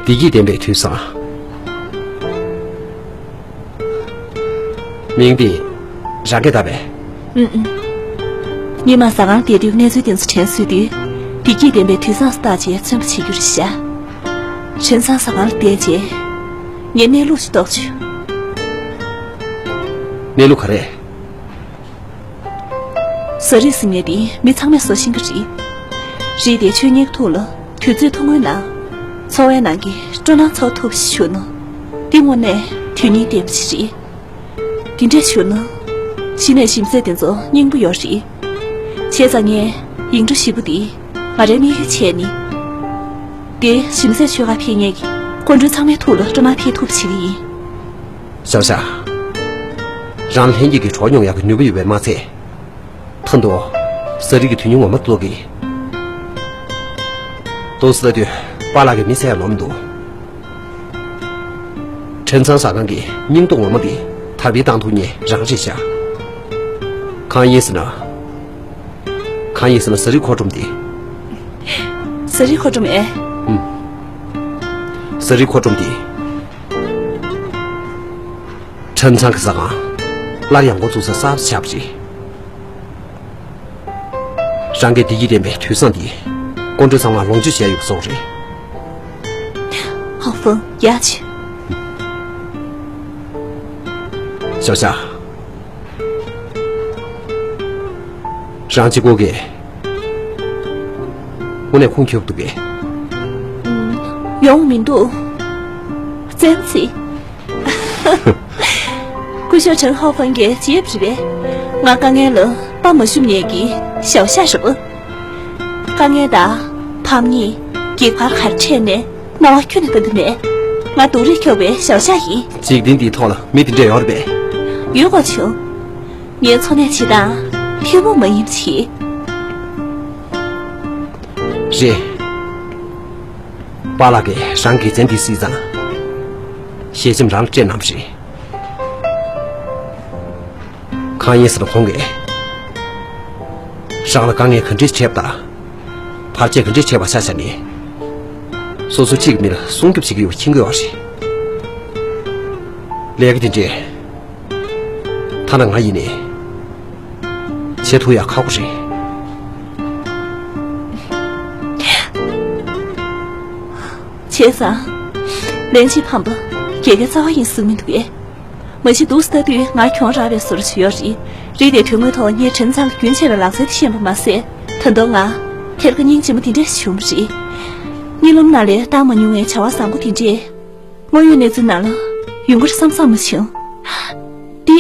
བདེ་སྐྱིད་ལྡན་པའི་དུས་བཟང་། མིང་འདི་རང་གིས་བཏགས་པས། ཨུམ་ཨུམ། སྔོན་མ་ཟ་ཁང་བསྡད་དུས་གནས་ཚུལ་དེ་ཚོ་དྲན་སོང་དུས། བདེ་སྐྱིད་ལྡན་པའི་དུས་བཟང་བཏགས་བྱས་བཙུན་པ་བྱེད་རྒྱུ་རེད་ཤག་ཁྲེན་ཚང་ཟ་ཁང་ལ་བསྡད་རྗེས། ངས་གནས་ལུགས་ཤིག་རྟོགས་བྱུང་། གནས་ལུགས་ག་རེ། ཟ་རིགས་ཟེར་མཁན་དེ་མི་ཚང་མས་ཟ་ཤེས་ཀྱི་རེད། རིགས་དེ་ཆོས་ཉིད་ཐོག་ལ་དུས་ཚོད་ཐུང་ངུའི་ནང་། འཚོ་བའི་ནང་གི་སྤྲོ་སྣང་ཚོར་ཐུབ་པ་ཞིག་བྱུང་ན། འདི་དངོས་གནས་དོན་སྙིང་ལྡན་པ་ཞིག་རེད། དེ་འདྲ་བྱུང་ན། གཞི་ནས་ཞིམ་ཟས་དེ་ཚོ་སྙིང་པོ་ཡོད་རེད། བྱས་ཙང་ངས་ཡིག་འབྲུ་བཞི་པོ་འདི་ང་རའི་དམིགས་ཡུལ་བྱས་ནས། དེ་ཞིམ་ཟས་མཆོད་གར་ཕེབས་མཁན་གྱི་སྐུ་མགྲོན་ཚང་མའི་ཐུགས་ལ་སྤྲོ་སྣང་འཕེལ་ཐུབ་པ་བྱེད་ཀྱི་ཡིན། ཞའོ་ཞའོ། རང་ལྷན་སྐྱེས་ཀྱི་གྲོགས་ཉོ་ཡག་གི་ནུས་པ་ཡོད་པས་མ་ཚད། ད་དུང་ཟ་རིགས་ཀྱི་དོན་སྙིང་ངོ་མ་རྟོགས་ཀྱི། ཏོག་ཙམ་ལྟ་དུས་པཱ་ལགས་ཀྱིས་མི་བསད་ཡ་ནོར་མི་འདུག་ཁྲེན་ཚང་ཟ་ཁང་གི་སྙིང་སྟོབས་ངོ་མ་དེ་དར་སྤེལ་བཏང་ཐུབ་མཁན་རང་རེད་ཤག་གང་ཡིན་ཟེར་ན། གང་ཡིན་ཟེར་ན་ཟ་རིགས་མཁོ་སྒྲུབ་འདི། ཟ་རིགས་མཁོ་སྒྲུབ་ཨེ། ཨུམ། ཟ་རིགས་མཁོ་སྒྲུབ་འདི། ཁྲེན་ཚང་གི་ཟ་ཁང་སླར་ཡང་འགོ་བཙུགས་ས་གསར་པ་ཆགས་པ་རེད། རང་གིས་བདེ་སྐྱིད་ལྡན་པའི་དུས་བཟང་འདི་སྐུ་མགྲོན་ཚང་མ་ལོངས་སྤྱོད་བྱས་ཡོད་པ་སོགས་རེད། ཧྭ་ཧྥང་ཡ་ཆི། ཞའོ་ཞའོ། རང་གཅིག་པོ་གིས་དངོས་གནས་ཁུངས་འཁྱོལ་འདུག་གས། ཡོང་མི་འདུག་བཙན་ཚིག་སྐུ་ཞབས་ཁྲེན་ཧྭ་ཧྥང་གིས་བརྗེད་པ་རེད་པས། ང་དཀའ་ངལ་ལ་དཔའ་མ་ཞུམ་མཁན་གྱི་ཞའོ་ཞའོ་རེད་པ། དཀའ་ངལ་དང་ཕམ་ཉེས་གེགས་བར་ག་རེ་འཕྲད་ནའི་སྣང་བ་ཁྱོན་ནས་ལྟ་འདོད་མེད། ང་སྡུག་རུས་འཁྱོག་པའི་ཞའོ་ཞའོ་ཡིན། འཇིག་རྟེན་འདིའི་ཐོག་ལ་མི་དེ་འདྲ་ཡོད་རེད་པས། ཡོད་དགོས་བྱུང་། ངའི་འཚོ་གནས་བྱེད་སྟངས་ཐུན་མོང་མ་ཡིན་པ་ཞིག་རེད། པཱ་ལགས་ཀྱིས་རང་དགེ་མཚན་འདི་གཟིགས་ཙང་། ཞལ་ཆེམས་རང་ལ་སྤྲད་གནང་བ་རེད། གང་ཡིན་ཟེར་ན་ཁོང་གིས་རང་ལ་དཀའ་ངལ་ག་འདྲས་འཕྲད་པ་དང་། བར་ཆད་ག་འདྲས་འཕྲད་པ་ཆ་བཞག་ནས། སོ་སོ་གཅིག་གི་མིར་སྲུང་སྐྱོབ་བྱེད་ཀྱི་ཡོད་པ་མཁྱེན་གྱི་ཡོད་རེད། ལས་ཀ་དེ་འདྲས། ཐ་ན་ང་ཡིན་ནའི། བྱེད་ཐུབ་ཡག་ཁག་པོ་རེད། བྱས་ཙང་། ལན་གཅིག་ཕམ་པ་དགེ་རྒན་རྩ་བ་ཡིན་གསུང་མི་འདུག་གས། མ་གཞི་འདུག་སེ་ལྟ་དུས་ང་གྱོང་རག་པའི་བཟོ་འདྲ་ཞིག་ཡོད་རེད། རིགས་དེ་དོན་དངོས་ཐོག་ངས་ཁྲེན་ཚང་གི་རྒྱུན་ཆད་པའི་ལག་རྩལ་དེ་ཤེས་པ་མ་ཟད། ད་དུང་ང་ཐད་ཀར་སྙིང་རྗེ་མོ་དེ་འདྲ་ཞིག་བྱུང་བ་རེད། གཉིད་ལམ་ནང་ལ་བཏང་མ་མྱོང་བའི་བྱ་བ་བཟང་པོ་དེ་འདྲས། དངོས་ཡོད་གནས་ཚུལ་ནང་ལ་ཡོང་གི་རེད་བསམ་བསམ་མ་བྱུང་། འདི།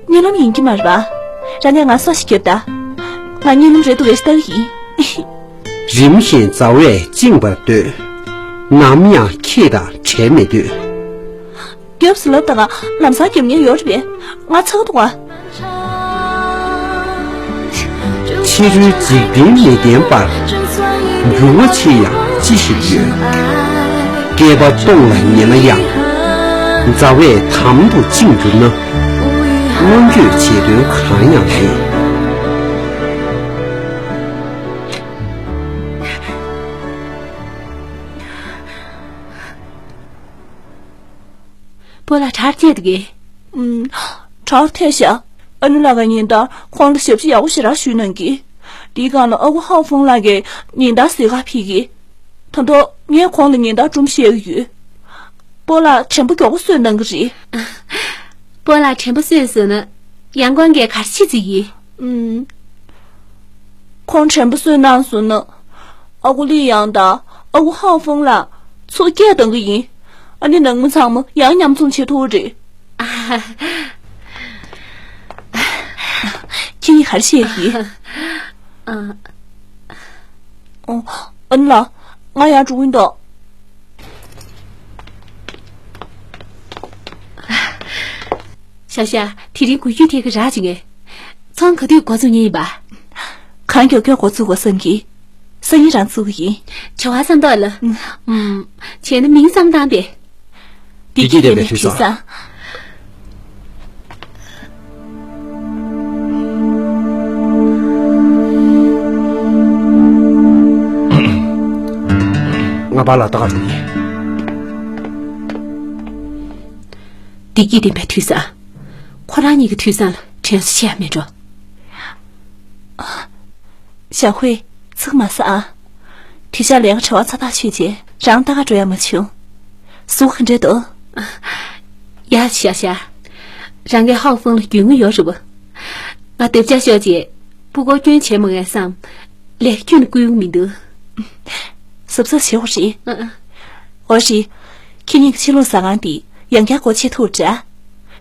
གཉིད་ལམ་ཡིན་གྱི་མ་རེད་པ། རང་གིས་ང་སོ་ཞིག་རྒྱབ་ད། ང་གཉིད་ལམ་རེད་འདུག་གས་ལྟ་གི་ཡིན། རིམ་བཞིན་མཛའ་བས་བཅིངས་པར་འདོད། ནམ་ཡང་ཁྱེད་དང་བྲལ་མི་འདོད། རྒྱབ་སུ་ལབ་དང་ལམ་སང་རྒྱབ་མཁན་ཡོད་རེད་པས། ང་ཚ་གི་འདུག་ག་ཕྱི་རོལ་འཇིག་རྟེན་མི་བརྟན་པར། འགྱུར་བ་ཆེ་ཡང་ཅི་ཞིག་ཡོད། བསྐལ་པ་སྟོང་ལ་ཉེ་ན་ཡང་། མཛའ་བས་དམ་དུ་བཅིངས་གྱུར་ན། མངོན་བརྗོད་བྱེད་དོན་གང་ཡང་མེད། སྤོ་ལགས་གྲ་སྒྲིག་འདུག་གས། ཨུམ། གྲ་ཐལ་ཤག་ཨ་ནེ་ལགས་ཀྱིས་ཉིན་ལྟར་ཁོང་ལ་ཞབས་ཕྱི་ཡག་པོ་ཞེ་དྲག་ཞུས་གནང་གི། དེའི་སྒང་ལ་ཨ་ཁུ་ཧའོ་ཧྥང་ལགས་ཀྱིས་ཉིན་ལྟར་ཟས་ག་ཕུལ་གི། ད་དུང་ངས་ཁོང་ལ་ཉིན་ལྟར་སྒྲུང་བཤད་ཀྱི་ཡོད། སྤོ་ལགས་དྲན་པ་མགྱོགས་པོ་གསོས་གནང་གི་རེད། སྤོ་ལགས་དྲན་པ་གསོས་སོང་ན་ཡང་ཁོང་གིས་ག་རེ་བྱེད་རྩིས་ཡིན། ཨུམ། ཁོང་དྲན་པ་གསོས་གནང་སོང་ན། ཨ་ཁུ་ལི་ཡང་དང་ཨ་ཁུ་ཧའོ་ཧྥང་ལགས་ཚུར་སྐད་གཏོང་གི་ཡིན། ཨ་ནི་ནང་མི་ཚང་མ་ཡང་མཉམ་འཛོམས་བྱེད་ཐུབ་རེད། ཁྱེད་གཉིས་ག་རེ་བཤད་ཀྱི། ཨ། ཨོ། ཨ་ནེ་ལགས། ང་ཡར་འགྲོ་གི་ཡིན་ད། ཤ་ཤ། དེ་རིང་གོ་རྒྱུ་དེ་ག་རག་ཅིག་ངས། ཚོང་ག་དུས་འགོ་ཚུགས་ངེས་ཡིན་པ། གང་མགྱོགས་མགྱོགས་འགོ་ཚུགས་དགོས་བསམ་གི། སང་ཉིན་རང་ཚུགས་ཀྱི་ཡིན། བྱ་བ་བསམ་ཏོག་ལ། ཨུམ། བྱས་ན་མིང་བསམ་སྟངས་པས། བདེ་སྐྱིད་ལྡན་པའི་དུས་བཟང་། ང་པཱ་ལགས་ལྟ་ག་འགྲོ་ཡིན། བདེ་སྐྱིད་ལྡན་པའི་དུས་བཟང་། ཁོ་རང་གཉིས་ཀྱི་དུས་བཟང་ལ་དྲན་གསོ་བྱེད་ཡ་མེད་འགྲོ། ཞའོ་ཧུའེ། ཚིག་མ་ཟ་ཨ། དེང་ཞག་ལས་ཀ་བྲེལ་བ་ཚ་ཐག་ཆོད་རྗེས་རང་ལྟ་ག་འགྲོ་ཡ་མ་བྱུང་། གཟུགས་ག་འདྲ་འདུག་ཡ་ཞའོ་ཞའོ། རང་གིས་ཧའོ་ཧྥང་ལ་རྒྱུས་མངའ་ཡོད་རེད་པ། ང་སྡེབ་ཆ་ཤོར་རྗེས་སྤུ་གུར་སྐྱོན་བྱེད་མ་ངེས་སམ། ལས་ཀ་ཁྱོན་ནས་བསྐུལ་ཡོང་མི་འདུག་གཟབ་གཟབ་བྱེད་དགོས་རེད། ཨ་ཨ། འོ་རེད། ཁྱེད་གཉིས་ཀྱི་ཕྱི་ལོགས་ཟ་ཁང་འདི་ཡང་བསྐྱར་སྒོ་ཕྱེ་ཐུབ་དྲ།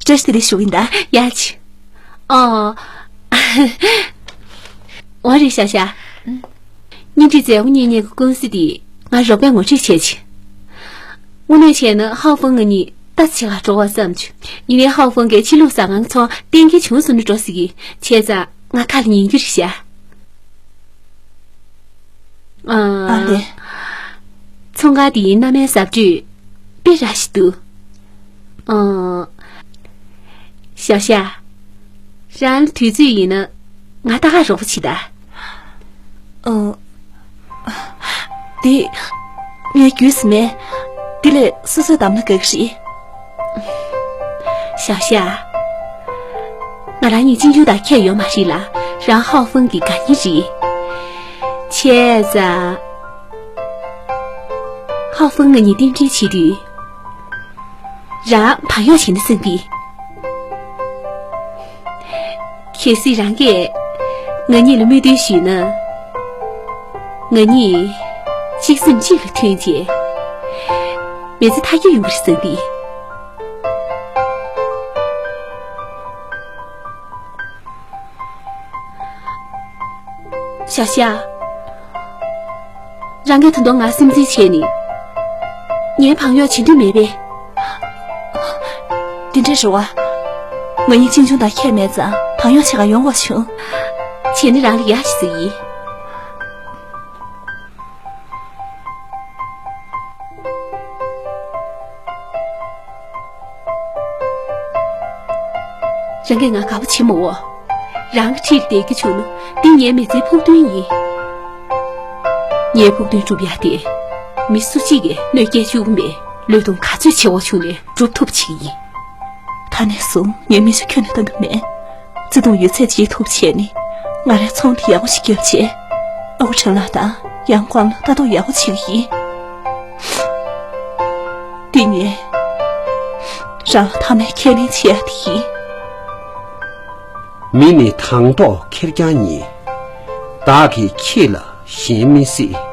བཀྲ་ཤིས་བདེ་ལེགས་ཞུ་གི་ཡིན་ད། ཡ་ཆི། ཨོ། འོ་རེད་ཤ་ཤ། བརྙན་འཕྲིན་མཛད་སྒོ་གཉེར་མཁན་གྱི་ཀུང་སི་འདི་ང་རོགས་པས་ངོ་སྤྲོད་བྱས་ཆི། དངོས་གནས་བྱས་ན་ཧའོ་ཧྥང་ང་གཉིས་ལྟ་ཙམ་བྱེད་ག་འགྲོ་བ་བསམ་བྱུང་། ཡིན་ནའི་ཧའོ་ཧྥང་གིས་ཕྱི་ལོགས་ཟ་ཁང་ཚོང་གཏན་འཁེལ་བྱུང་སོང་ན་འགྲོ་ཟེར་གི། བྱས་ཙང་ང་ཁ་ལ་ཉན་རྒྱུ་རེད་ཤག་ཨ་ལེ། ཚོང་ཁང་དེའི་མནའ་མའི་ཟབ་སྤྲོས་དཔེ་ར་ཞིག་འདུག་ཨང་། ཞའོ་ཞའོ། རང་ལ་དུས་ཚོད་ཡིན་ན་ང་ལྟ་ག་རོགས་པ་བྱེད་ད། ཨང་། འདི། ངས་རྒྱུས་མེད། འདི་ལས་སོ་སོས་བདམས་ན་དགའ་གི་རེད། ཞའོ་ཞའོ། ང་རང་གཉིས་གཅེན་གཅུང་དང་ཁྱད་ཡོད་མ་རེད་ལ། རང་ཧའོ་ཧྥང་གི་དགའ་ཉེ་རེད། བྱས་ཙང་། ཧའོ་ཧྥང་ང་གཉིས་རྟེན་འབྲེལ་བྱེད་དུས། རང་བག་ཡོད་བྱེད་ན་བསམ་གི། གལ་སྲིད་རང་གིས་ང་གཉིས་ལ་མོས་མཐུན་ཞུས་ན། ང་གཉིས་གཅིག་སེམས་གཅིག་ལ་མཐུན་བྱས། མི་ཚེ་མཐའ་ཡས་ཡོང་གི་རེད་བསམ་གི། ཞའོ་ཞའོ། རང་གིས་ད་དུང་ང་སེམས་འཛིན་བྱས་ནས། ངའི་བག་ཡོད་བྱེད་འདོད་མེད་པས། འདི་འདྲ་རེད་བ། ང་གཉིས་གཅེན་གཅུང་དང་ཁྱད་མེད་ཙང་བག་ཡོད་བྱེད་ག་ཡོང་དགོས་བྱུང་། བྱས་ན་རང་ལ་ཡག་ཞིག་ཟེར་ཡིན། རང་གིས་ང་དགའ་པོ་བྱེད་མ་འོ། རང་གི་འཁྲིས་ལ་བསྡད་རྒྱུ་བྱུང་ན་འདི་ངའི་མི་ཚེའི་ཕུགས་འདུན་ཡིན། ངའི་ཕུགས་འདུན་སྒྲུབ་ཡ་དེ། མི་སུ་གཅིག་གིས་གནོད་སྐྱེལ་བཅུག་གི་མེད། བློས་གཏོང་ག་ཚོད་ཆེ་བོ་བྱུང་ནས་སྒྲུབ་ཐུབ་བྱེད་ཀྱི་ཡིན། ད་ནས་བཟུང་ངས་མི་ཚེ་ཁྱོན་ནས་བཏང་གི་མེད། བརྩེ་དུང་ཡོད་ཚད་ཅིག་ཐུབ་བྱས་ནས་ང་རའི་ཚོང་དེ་ཡག་པོ་ཞིག་བརྒྱབ་བྱས། ཨ་ཁུ་ཁྲེན་ལགས་དང་ཡང་ཀོང་ལ་ལྟ་རྟོག་ཡག་པོ་བྱེད་ཀྱི་ཡིན། འདི་ངས་རང་ལ་མཐའ་མའི་ཁས་ལེན་བྱེད་ཡ་དེ་ཡིན། མི་ནི་དང་ཐོག་ཁེར་རྐྱང་ཉིད། བདག་གིས་ཁྱེད་ལ་ཞེན་མི་སྲིད།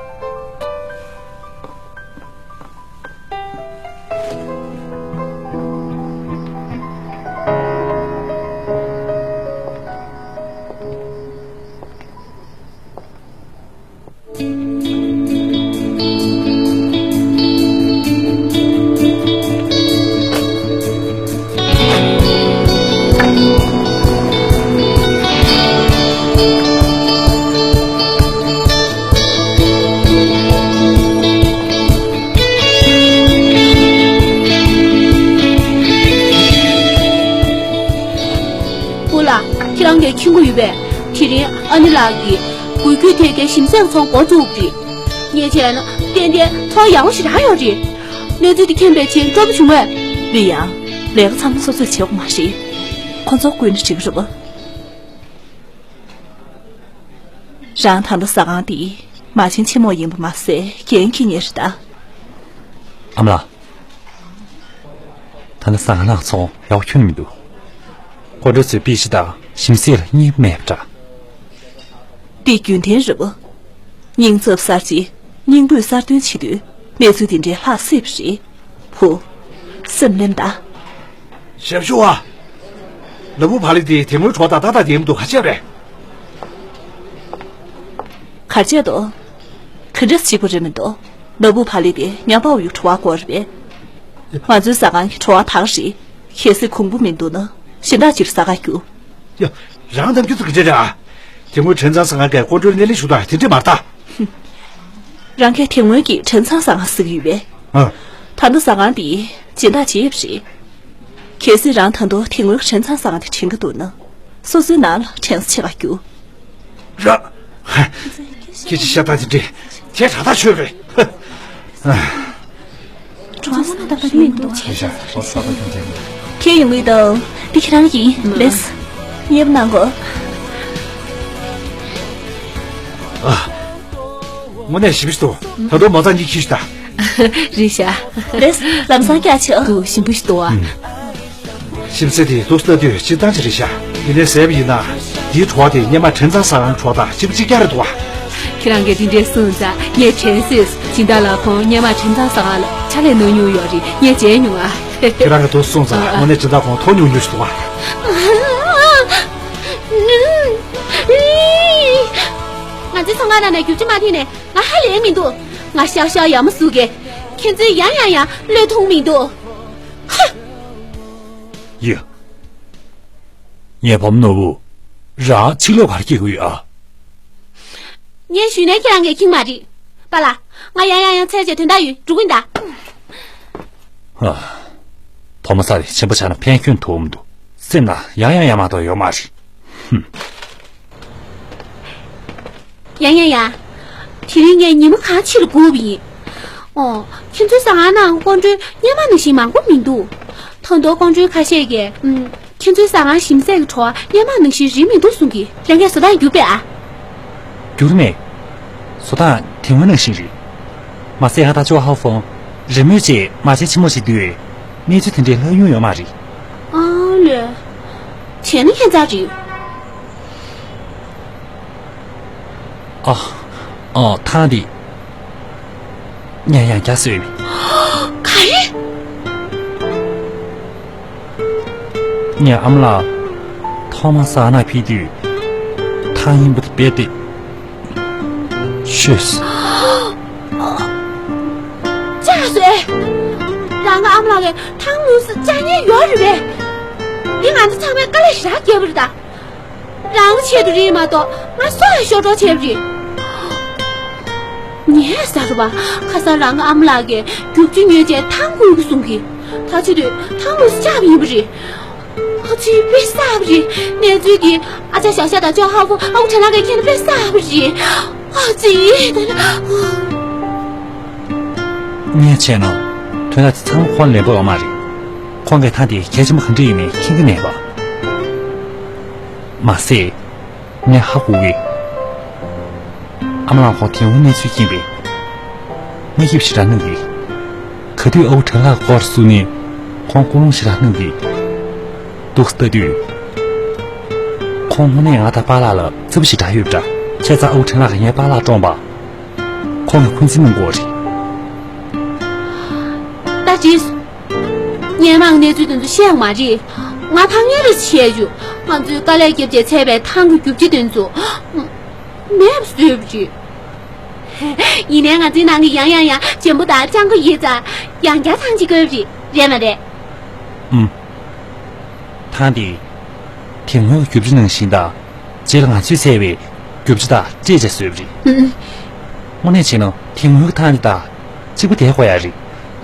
སྤོ་ལགས། ཁྱེད་རང་གིས་མཁྱེན་གྱི་ཡོད་པས། དེ་རིང་ཨ་ནེ་ལགས་ཀྱིས་འགུལ་སྐྱོད་ཐད་ཀའི་ཞིམ་ཟས་ཚོང་སྒོ་བཙུགས་པ་རེད། ངས་བྱས་ན་ཏན་ཏན་ཚོང་ཡག་པོ་ཞིག་རག་ཡོད་རེད། གནས་ཚུལ་འདི་མཁྱེན་པའི་རྗེས་སྤྲོ་པོ་བྱུང་བས། ལི་ཡང་། ལས་ཀ་ཚང་མ་སོ་སོས་བྱེད་དགོས་མ་རེད། ཁོ་ཚོར་བསྐུལ་ན་འགྲིག་གི་རེད་པ། རང་ད་ལྟ་ཟ་ཁང་འདི་མ་བྱན་ཆེན་མོ་ཡིན་པ་མ་ཟད་འགན་འཁྱེར་མཁན་རེད་ད། ཨ་མ་ལགས། ད་ནི་ཟ་ཁང་ནང་ཚོང་ཡག་པོ་ཁྱོན་ནས་མི་འདུག་སྐུ་མགྲོན་ཚོས་པེ་ཅི་དང་ཞིམ་ཟས་ལ་སྙིང་མེད་པ་འདྲ། འདི་རྒྱུན་ལྡན་རེད་པ། སྙིང་ཚབ་གསར་བརྗེ། སྙིང་ཕུད་གསར་ཐོན་བྱེད་དུས་གནས་ཚུལ་འདི་འདྲའི་ལྷག་སྲིད་པ་རེད། བུ། སེམས་ནེམ་ད། ཞབས་ཞུ་བ། ལ་བུ་བ་ལི་དེ་དེ་སྔོན་གྲོགས་དང་ཏག་ཏག་བསྡད་མི་འདུག་ག་བྱས་པ་རེད། ག་བྱས་འདུག་ག་འདྲ་གཅིག་པ་རེད་མི་འདུག་ལ་བུ་བ་ལི་དེ་ཉམས་པའོ་ཡི་གྲོགས་པོ་སྐོར་རེད་པས། ང་ཚོའི་ཟ་ཁང་གི་གྲོགས་པོ་དག་རེད། གལ་སྲིད་གོང་བུ་མི་འདུག་ན་གཞན་དག་ཅིག་ལ་ཟ་ཁང་རྒྱུགས། ཡ། རང་ནམ་རྒྱུན་ཚོ་གི་འདྲ་རེད་ཨ། དེ་སྔོན་ཁྲེན་ཚང་ཟ་ཁང་གི་སྐུ་མགྲོན་སྣེ་ལེན་ཞུ་སྟངས་དེ་འདྲ་མ་རེད་ད། རང་གིས་དེ་སྔོན་གྱི་ཁྲེན་ཚང་ཟ་ཁང་ཟེར་གྱི་ཡོད་པས། ཨ། ད་ལྟ་ཟ་ཁང་འདི་སྦྱིན་བདག་བརྗེ་ཡོད་པ་རེད། གལ་སྲིད་རང་ད་དུང་དེ་སྔོན་ཁྲེན་ཚང་ཟ་ཁང་དེ་དྲན་གྱི་འདུག་ན། སོ་སོའི་ནང་ལ་དྲན་གསོ་བྱེད་ག་རྒྱུགས། ར། སྐད་ཆ་བཤད་སྟངས་དེ་འདྲས་དེ་དྲག་ཐག་ཆོད་རེད། ཨ། གྲོང་ཚོ་ནང་ད་བར་མི་འདུག་ཆེ་ཤ་ཁོ་ས་པ་ཁྱོད་ཀྱིས་ ཁྱེད་ཡོང་གི་འདུག་འདི་ཁྱེད་རང་ཡིན། ལེས། མཉེས་པོ་གནང་གོ། ཨ། དངོས་གནས་ཞིམ་ཞིག་འདུག་ད་དུང་མ་རྩ་གཉིས་ཁྱེར་ཤོག་ད། རེད་ཤག་ལེས། ལམ་སང་བཀྱག་ཆོག་འདུག་ཞིམ་པོ་ཞིག་འདུག་ཨ། ཞིམ་ཚད་དེ་ཏོག་ཙམ་ལྟ་དུས་སྤྱིར་བཏང་ཅིག་རེད་ཤག་ཡིན་ནའི་ཟས་པ་ཡིན་ན། དེའི་བྲོ་བ་དེ་སྔོན་མ་བྲེ་ཚང་ཟ་ཁང་བྲོ་བ་དང་གཅིག་པ་གཅིག་རྐྱང་རེད་འདུག་ཨ། ཁྱེད་རང་གིས་དེ་འདྲའི་གསུངས་ཙང་ངས་དྲན་སོང་། སྦྱིན་བདག་ལགས་ཁོང་སྔོན་མ་བྲེ་ཚང་ཟ་ཁང་ལ་ཕྱག་ལས་གནང་མྱོང་ཡོད་རེད། ངས་མཇལ་མྱོང་ཨ། ཁྱེད་རང་གིས་འདུག་གསུངས་ཙང་དངོས་གནས་སྦྱིན་བདག་ཁོང་མཐོང་མྱོང་མྱོང་ཞིག་འདུག་ཨ། ང་ཚོའི་ཚོང་ཁང་ནང་ནས་རྒྱུག་ཆུ་མ་འཐེན་ནས་ང་ཧ་ལས་མི་འདུག་ང་ཤག་ཤག་ཡ་མ་ཟུག་གི། ཁྱེད་ཚོས་ཡང་ཡང་ཡང་བློས་ཐོངས་མི་འདུག་ཧ། ཡ། ངའི་བུ་མོ་ནོར་བུ། རང་ཕྱི་ལོགས་ག་རེ་སྐྱེལ་གི་ཡོད་ཨ། ངས་ཞུས་ནས་ཁྱེད་རང་གིས་ཁྱིང་མ་རེད། པཱ་ལགས། ང་ཡང་ཡང་ཡང་འཚོལ་བྱས་དོན་དག་ཡོད། འགྲོ་གི་ཡིན་ད། ཨ། བུ་མོ་ས་རེད། ཆེན་པོ་ཆགས་ན་ཕན་སྐྱོན་ཐུག་མི་འདུག་སེམས་ནང་ཡང་ཡང་ཡང་མ་གཏོགས་ཡོད་མ་རེད། ཧུམ། ཡང་ཡང་ཡང་། དེ་རིང་ངས་ཉི་མ་གང་ཕྱི་ལ་སྒུག་པ་ཡིན། ཨོ། ཁྱེད་ཚོའི་ཟ་ཁང་ནང་ཀོང་ཀྲོའི་སྔོན་མ་ནང་བཞིན་མང་པོ་མི་འདུག་ད་དུང་ཀོང་ཀྲོའི་ཁ་ཤས་ཀྱིས། ཨུམ། ཁྱེད་ཚོའི་ཟ་ཁང་ཞིམ་ཟས་ཀྱི་བྲོ་བ་སྔོན་མ་ནང་བཞིན་རིག་མི་འདུག་གསུང་གི། ལྷན་རྒྱས་བཟོ་སྟངས་འགྱུར་པས་ཨ། འགྱུར་མེད། བཟོ་སྟངས་དེ་སྔོན་ནང་བཞིན་རེད། མ་ཟད་ང་དང་ཅོ་ཧའོ་ཧྥང་རེས་མོས་བྱས་མ་བྱན་ཆེན་མོ་ཞིག་འདུག་མིག་ཆུ་དེ་འདྲའི་ལྷག་མྱོང་ཡོད་མ་རེད། ཨ་ལས། བྱས་ན་ཁྱད་མཚར་རེད། ཨ། ཨ། ཐང་འདི། ངས་ཡང་བསྐྱར་བཟོས་པ། ག་རེ། ངས་ཨ་མ་ལགས་ཐོག་མར་ཟ་ཁང་ནང་ཕེབས་དུས་ཐང་རྙིང་པ་དེ་རྦད་དེ་ཤོས། ཅག་སོས། རང་གི་ཨ་མ་ལགས་ཀྱིས་ཐང་དངོས་སུ་བཅག་མཁན་ཡོད་རེད་པས། འདི་ང་ཚོ་ཚང་མས་དཀའ་ལས་ཞེ་དྲག་བརྒྱབ་པ་རེད་ད། རང་གི་ཆེད་དུ་རེད་མ་གཏོགས་ང་སུ་ཡང་ཤོར་གྲོགས་བྱས་པ་རེད། ངས་ཟ་གི་བ། ཁ་སང་རང་གི་ཨ་མ་ལགས་ཀྱིས་རྒྱུག་ཆུ་ཉོས་བྱས་ཐང་སྐོལ་གི་གསུང་གི། ད་ཆེད་དུ་ཐང་དངོས་སུ་བཅག་པ་ཡིན་པ་རེད། ཨ་ཙི་དཔེ་བསགས་པ་རེད། གནས་ཚུལ་འདི་ཨ་ཅག་ཞག་ཤ་དང་ཅོ་ཧ་ཧྥུ་ཨ་ཁུ་དྲན་ལགས་ཀྱིས་མཁྱེན་ན་དཔེ་བསགས་པ་རེད། ཨ་ཙི་ད། ངས་བྱས་ན་དོན་དག་དེ་ཚང་མ་ཁོང་ལན་པོ་ཡོད་མ་རེད། ཁོང་གིས་ཐང་དེ་གལ་ཆེན་པོ་ག་འདྲ་ཡིན་མིན་མཁྱེན་གྱི་མེད་པ། མ་ཟད། ངས་ཧ་གོ་གི། ཨ་མ་ལགས་ཁོང་དེ་སྔོན་གནས་ཚུལ་མཁྱེན་པས། དངོས་ཞིབ་ཞེ་དྲག་གནང་གི། ག་དུས་ཨ་ཁུ་དྲན་ལགས་སྐོར་གསུངས་ནས་ཁོང་སྐུལ་སློང་ཞེ་དྲག་གནང་གི། འདུག་ལྟ་དུས། ཁོང་དངོས་གནས་ང་དང་པཱ་ལགས་ལ་བརྩེ་པོ་ཞེ་དྲག་ཡོད་པ་འདྲ། བྱས་ཙང་ཨ་ཁུ་དྲན་ལགས་ཀྱིས་ངའི་པཱ་ལགས་བཀྲོངས་པ། ཁོང་གིས་འཁོན་འཛིན་གནང་གི་ཡོད་རེད། ད་དྲིས། སྔོན་མ་གནས་ཚུལ་དེ་ཚོ་བཤད་ཡོད་མ་རེད། ང་ཕངས་ངན་རེ་བྱས་བྱུང་། ང་ཚོས་དཀའ་ལས་བརྒྱབ་བྱས་བཙལ་བའི་ཐང་གི་རྒྱུག་ཆུ་དེ་ཚོ་མེད་པ་བཟོས་པ་རེད། ཡིན་ནའི་ང་ཚོའི་ནང་གི་ཡང་ཡང་ཡང་འཇོན་པོ་དང་སྤྱང་པོ་ཡོད་ཙང་ཡང་བསྐྱར་ཐང་གཅིག་བསྐོལ་བ་རེད། རེད་མ་རེད། ཨུམ། ཐང་དེ། དེ་སྔོན་གྱི་རྒྱུག་ཆུ་ནང་བཞིན་དང་། རྗེས་ལ་ང་ཚོས་བཙལ་བའི་རྒྱུག་ཆུ་དང་སྤྲད་བྱས་བཟོས་པ་རེད། ཨུམ། དངོས་གནས་བྱས་ན་དེ་སྔོན་གྱི་ཐང་དེ་དང་གཅིག་པ་དེ་དགོས་ཡ་རེད།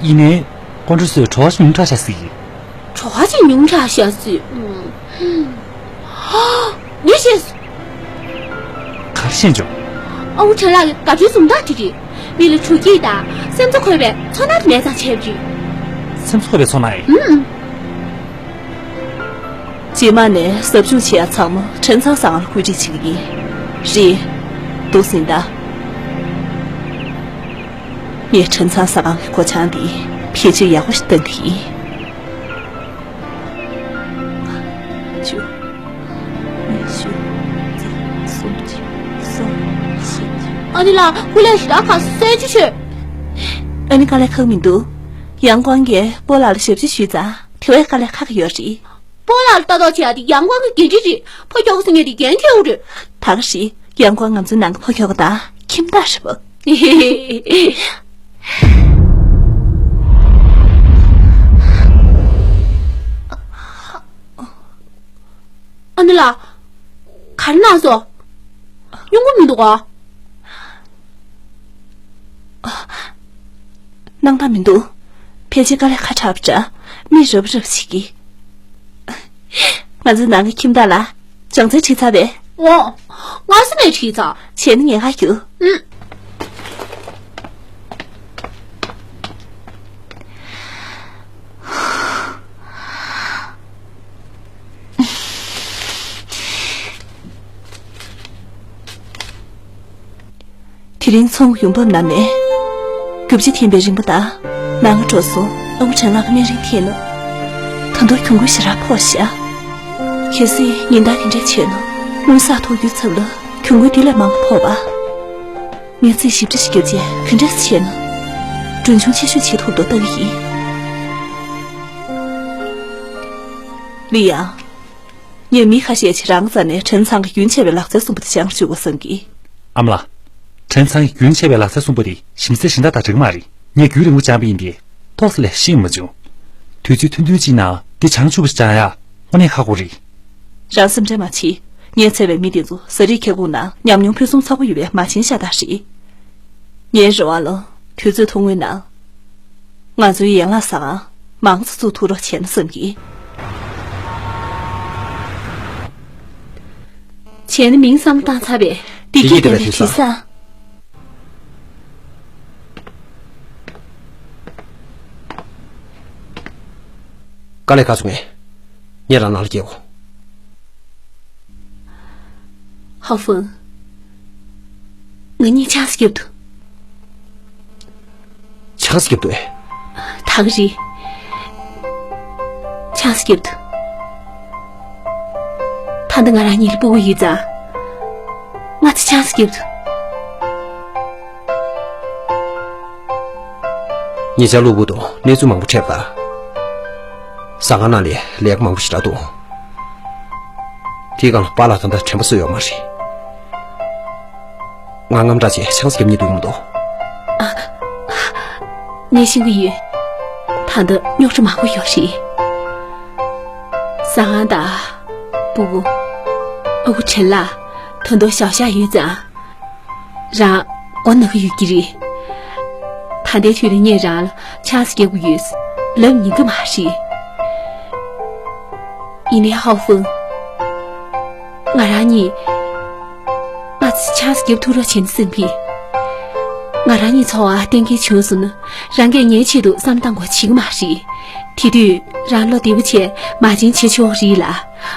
ཡིན་ནའི། ཀོང་ཀྲོའི་བཟོས་བྲོ་བ་ཅིག་ཉུང་དྲགས་ཤག་ཟེར་གྱི། བྲོ་བ་ཅིག་ཉུང་དྲགས་ཤག་ཟེར། ངས་ཤེས་སོང་། ག་རེ་ཤེས་བྱུང་། ཨ་ཁུ་དྲན་ལགས་ཀྱི་དགའ་སྤྲོའི་འཛུམ་མདངས་དེ་རེད། མི་ལ་དྲོ་སྐྱིད་དང་སེམས་ཚོར་འཁོལ་བའི་ཚོར་སྣང་དེ་མེད་ཙང་བྱས་པ་རེད། སེམས་ཚོར་འཁོལ་བའི་ཚོར་སྣང་ཨེ། ཨུམ། རྗེས་མ་ནས་ཟབ་སྦྱོང་བྱེད་ཡ་ཚང་མ་བྲེ་ཚང་ཟ་ཁང་ལ་བཀོད་སྒྲིག་བྱེད་ཀྱི་ཡིན། རེད། འདུག་སེ་ཡིན་ད། ངས་བྲེ་ཚང་ཟ་ཁང་གི་སྒོ་བྱང་འདི་ཕལ་ཆེར་ཡག་པོ་ཞིག་བཏང་གི་ཡིན། བཅུ། ཉི་ཤུ། རྩ། སུམ་ཅུ། སོ། བཞི་བཅུ། ཨ་ནེ་ལགས། སྐུ་ལས་ཞེ་དྲག་ཁག་སོང་། གསན་རྒྱུ་བྱོས། ཨ་ནེ་དཀའ་ལས་ཁག་མི་འདུག་ཡང་ཀོང་གིས་སྤོ་ལགས་ལ་ཞབས་ཕྱི་ཞུས་ཙང་དེ་བས་དཀའ་ལས་ཁག་གི་ཡོད་རེད། སྤོ་ལགས་ལ་ལྟ་རྟོག་བྱེད་ཡ་དེ་ཡང་ཀོང་གི་འགན་འཁྲི་རེད། ཕ་ཁྱོ་ག་ཟེར་མཁན་དེ་འགན་འཁྱེར་དགོས་རེད། ད་ག་རེད། ཡང་ཀོང་ང་ཚོའི་ནང་གི་ཕ་ཁྱོ་ག་དང་ཁྱིམ་བདག་རེད་པ། ཨ་ནེ་ལགས། ག་རེ་གནང་སོང་། སྙུང་གི་མི་འདུག་ག་སྣང་དག་མི་འདུག་ཕལ་ཆེར་དཀའ་ལས་ཁག་དྲགས་པ་འདྲ། མིག་རབ་རབ་བྱེད་ཀྱི། ང་ཚོའི་ནང་གི་ཁྱིམ་བདག་ལ་སྦྱོང་ཚན་ཁྲིད་ཚར་བས། འོ། སྔ་ས་ནས་ཁྲིད་ཚར། བྱས་ན་ངས་ཁ་རྒྱུག་ཨུམ། དེ་རིང་ཚོང་ཡོང་འབབ་ནམ་མེད། རྒྱུ་ཆ་འཐེན་པའི་རིན་པ་དང་། ནང་ལ་འགྲོ་སོང་། ཨ་ཁུ་ཁྲེན་ལགས་ཀྱི་སྨན་རིན་འཐེན་ནོ། ད་དུང་གྱོང་གུན་ཞེ་དྲག་ཕོག་ཤག་གལ་སྲིད་ཉིན་ལྟར་དེ་འདྲ་བྱས་ན། དངུལ་གསར་ཐོག་ཡོད་ཚབ་ལ་གྱོང་གུན་དེ་ལས་མང་པོ་ཕོག་པ། ངས་རྩིས་ཞིབ་ཕྲ་ཞིག་བརྒྱབ་རྗེས་ག་འདྲ་བྱས་ན། གྲོན་ཆུང་ཆེ་ཤོས་བྱེད་ཐུབ་མདོག་ལྟ་གི་ཡིན། ལི་ཡང་། ངས་མི་ཁ་ཤས་ཀྱིས་རང་རྩ་ནས་ཁྲེན་ཚང་གི་རྒྱུན་ཆད་པའི་ལག་རྩལ་གསུམ་པོ་དེ་སྦྱང་བཅུག་གོ་བསམ་གི། ཨ་མ་ལགས། ཁྲེན་ཚང་གི་རྒྱུན་ཆད་པའི་ལག་རྩལ་གསུམ་པོ་དེ་ཞིམ་ཟས་གཞན་དག་དང་འདྲ་གི་མ་རེད། ངས་རྒྱུན་རིང་པོ་སྦྱངས་པ་ཡིན་པས་ཏོག་ཙམ་ལས་ཤེས་མ་བྱུང་། དུས་ཚོད་ཐུང་ཐུང་ཅིག་ནང་འདི་སྦྱང་བཅུག་པ་ཞིག་སྦྱང་ཡ་དངོས་གནས་ཁག་པོ་རེད། རང་སེམས་ཁྲལ་མ་བྱེད། ངས་འཚོལ་བའི་མི་དེ་ཚོ་ཟ་རིགས་ཁྱེར་ཁུག་ནང་ཉམས་མྱོང་ཕུན་སུམ་ཚོགས་པོ་ཡོད་པའི་མ་བྱན་ཤ་སྟག་རེད། ངའི་རེ་བ་ལ་དུས་ཚོད་ཐུང་ངུའི་ནང་། ང་ཚོའི་ཡན་ལག་ཟ་ཁང་མང་ཙམ་བཙུགས་ཐུབ་རོགས་བྱས་ན་བསམ་གི། བྱས་ན་མིང་བསམ་བློ་བཏང་ཚར་བས། བདེ་སྐྱིད་ལྡན་པའི་དུས་བཟང་། དཀའ་ལས་ཁག་སོང་ངས། ངས་རང་ནང་ལ་སྐྱེལ་གོ། ཧའོ་ཧྥུང་། ང་གཉིས་ཆང་ས་རྒྱབ་ཏུ། ཆང་ས་རྒྱབ་ཏུ་ཨེ། ད་ག་རེད། ཆང་ས་རྒྱབ་ཏུ། ད་འདི་ང་རང་གཉིས་ལ་སྤུ་གུ་ཡོད་ཙང་། ང་ཚོ་ཆང་ས་རྒྱབ་ཏུ། ཉེ་ཆར་གློ་བུར་དུ་གནས་ཚུལ་མང་པོ་འཕྲད་པ་དང་། ཟ་ཁང་ནང་ལ་ལས་ཀ་མང་པོ་ཞེ་དྲག་འདུག་དེའི་སྒང་ལ་པཱ་ལགས་ད་ལྟ་དྲན་པ་གསོས་ཡོད་མ་རེད། ང་དངངས་སྐྲག་བྱས་ཆང་ས་རྒྱབ་སྙིང་འདོད་ཀྱི་མི་འདུག་ངས་ཤེས་ཀྱི་ཡོད། ད་ལྟ་རྙོག་དྲ་མང་པོ་ཡོད་རེད། ཟ་ཁང་དང་། སྤུ་གུ། ཨ་ཁུ་ཁྲེན་ལགས། ད་དུང་ཞའོ་ཞ་ཡོད་ཙང་། རང་མགོ་ན་གི་ཡོད་ཀྱི་རེད། ད་ལྟའི་དུས་ལ་ངས་རང་ལ་ཆང་ས་རྒྱག་གི་ཡོད་ལབ་ཉན་གི་མ་རེད། ཡིན་ནའི་ཧའོ་ཧྥུང་། ང་རང་གཉིས། ང་ཚོས་ཆང་ས་རྒྱབ་ཐུབ་རོགས་བྱེད་ན་བསམ་གི། ང་རང་གཉིས་འཚོ་བ་གཏན་འཁེལ་བྱུང་སོང་ན། རང་གིས་ངའི་ཆེད་དུ་བསམ་བློ་བཏང་དགོས་བྱེད་ཀྱི་མ་རེད། དེ་དུས་རང་བློ་བདེ་པོ་བྱས་མ་བྱན་བྱེད་ཆོག་རེད་ལ། ཨ་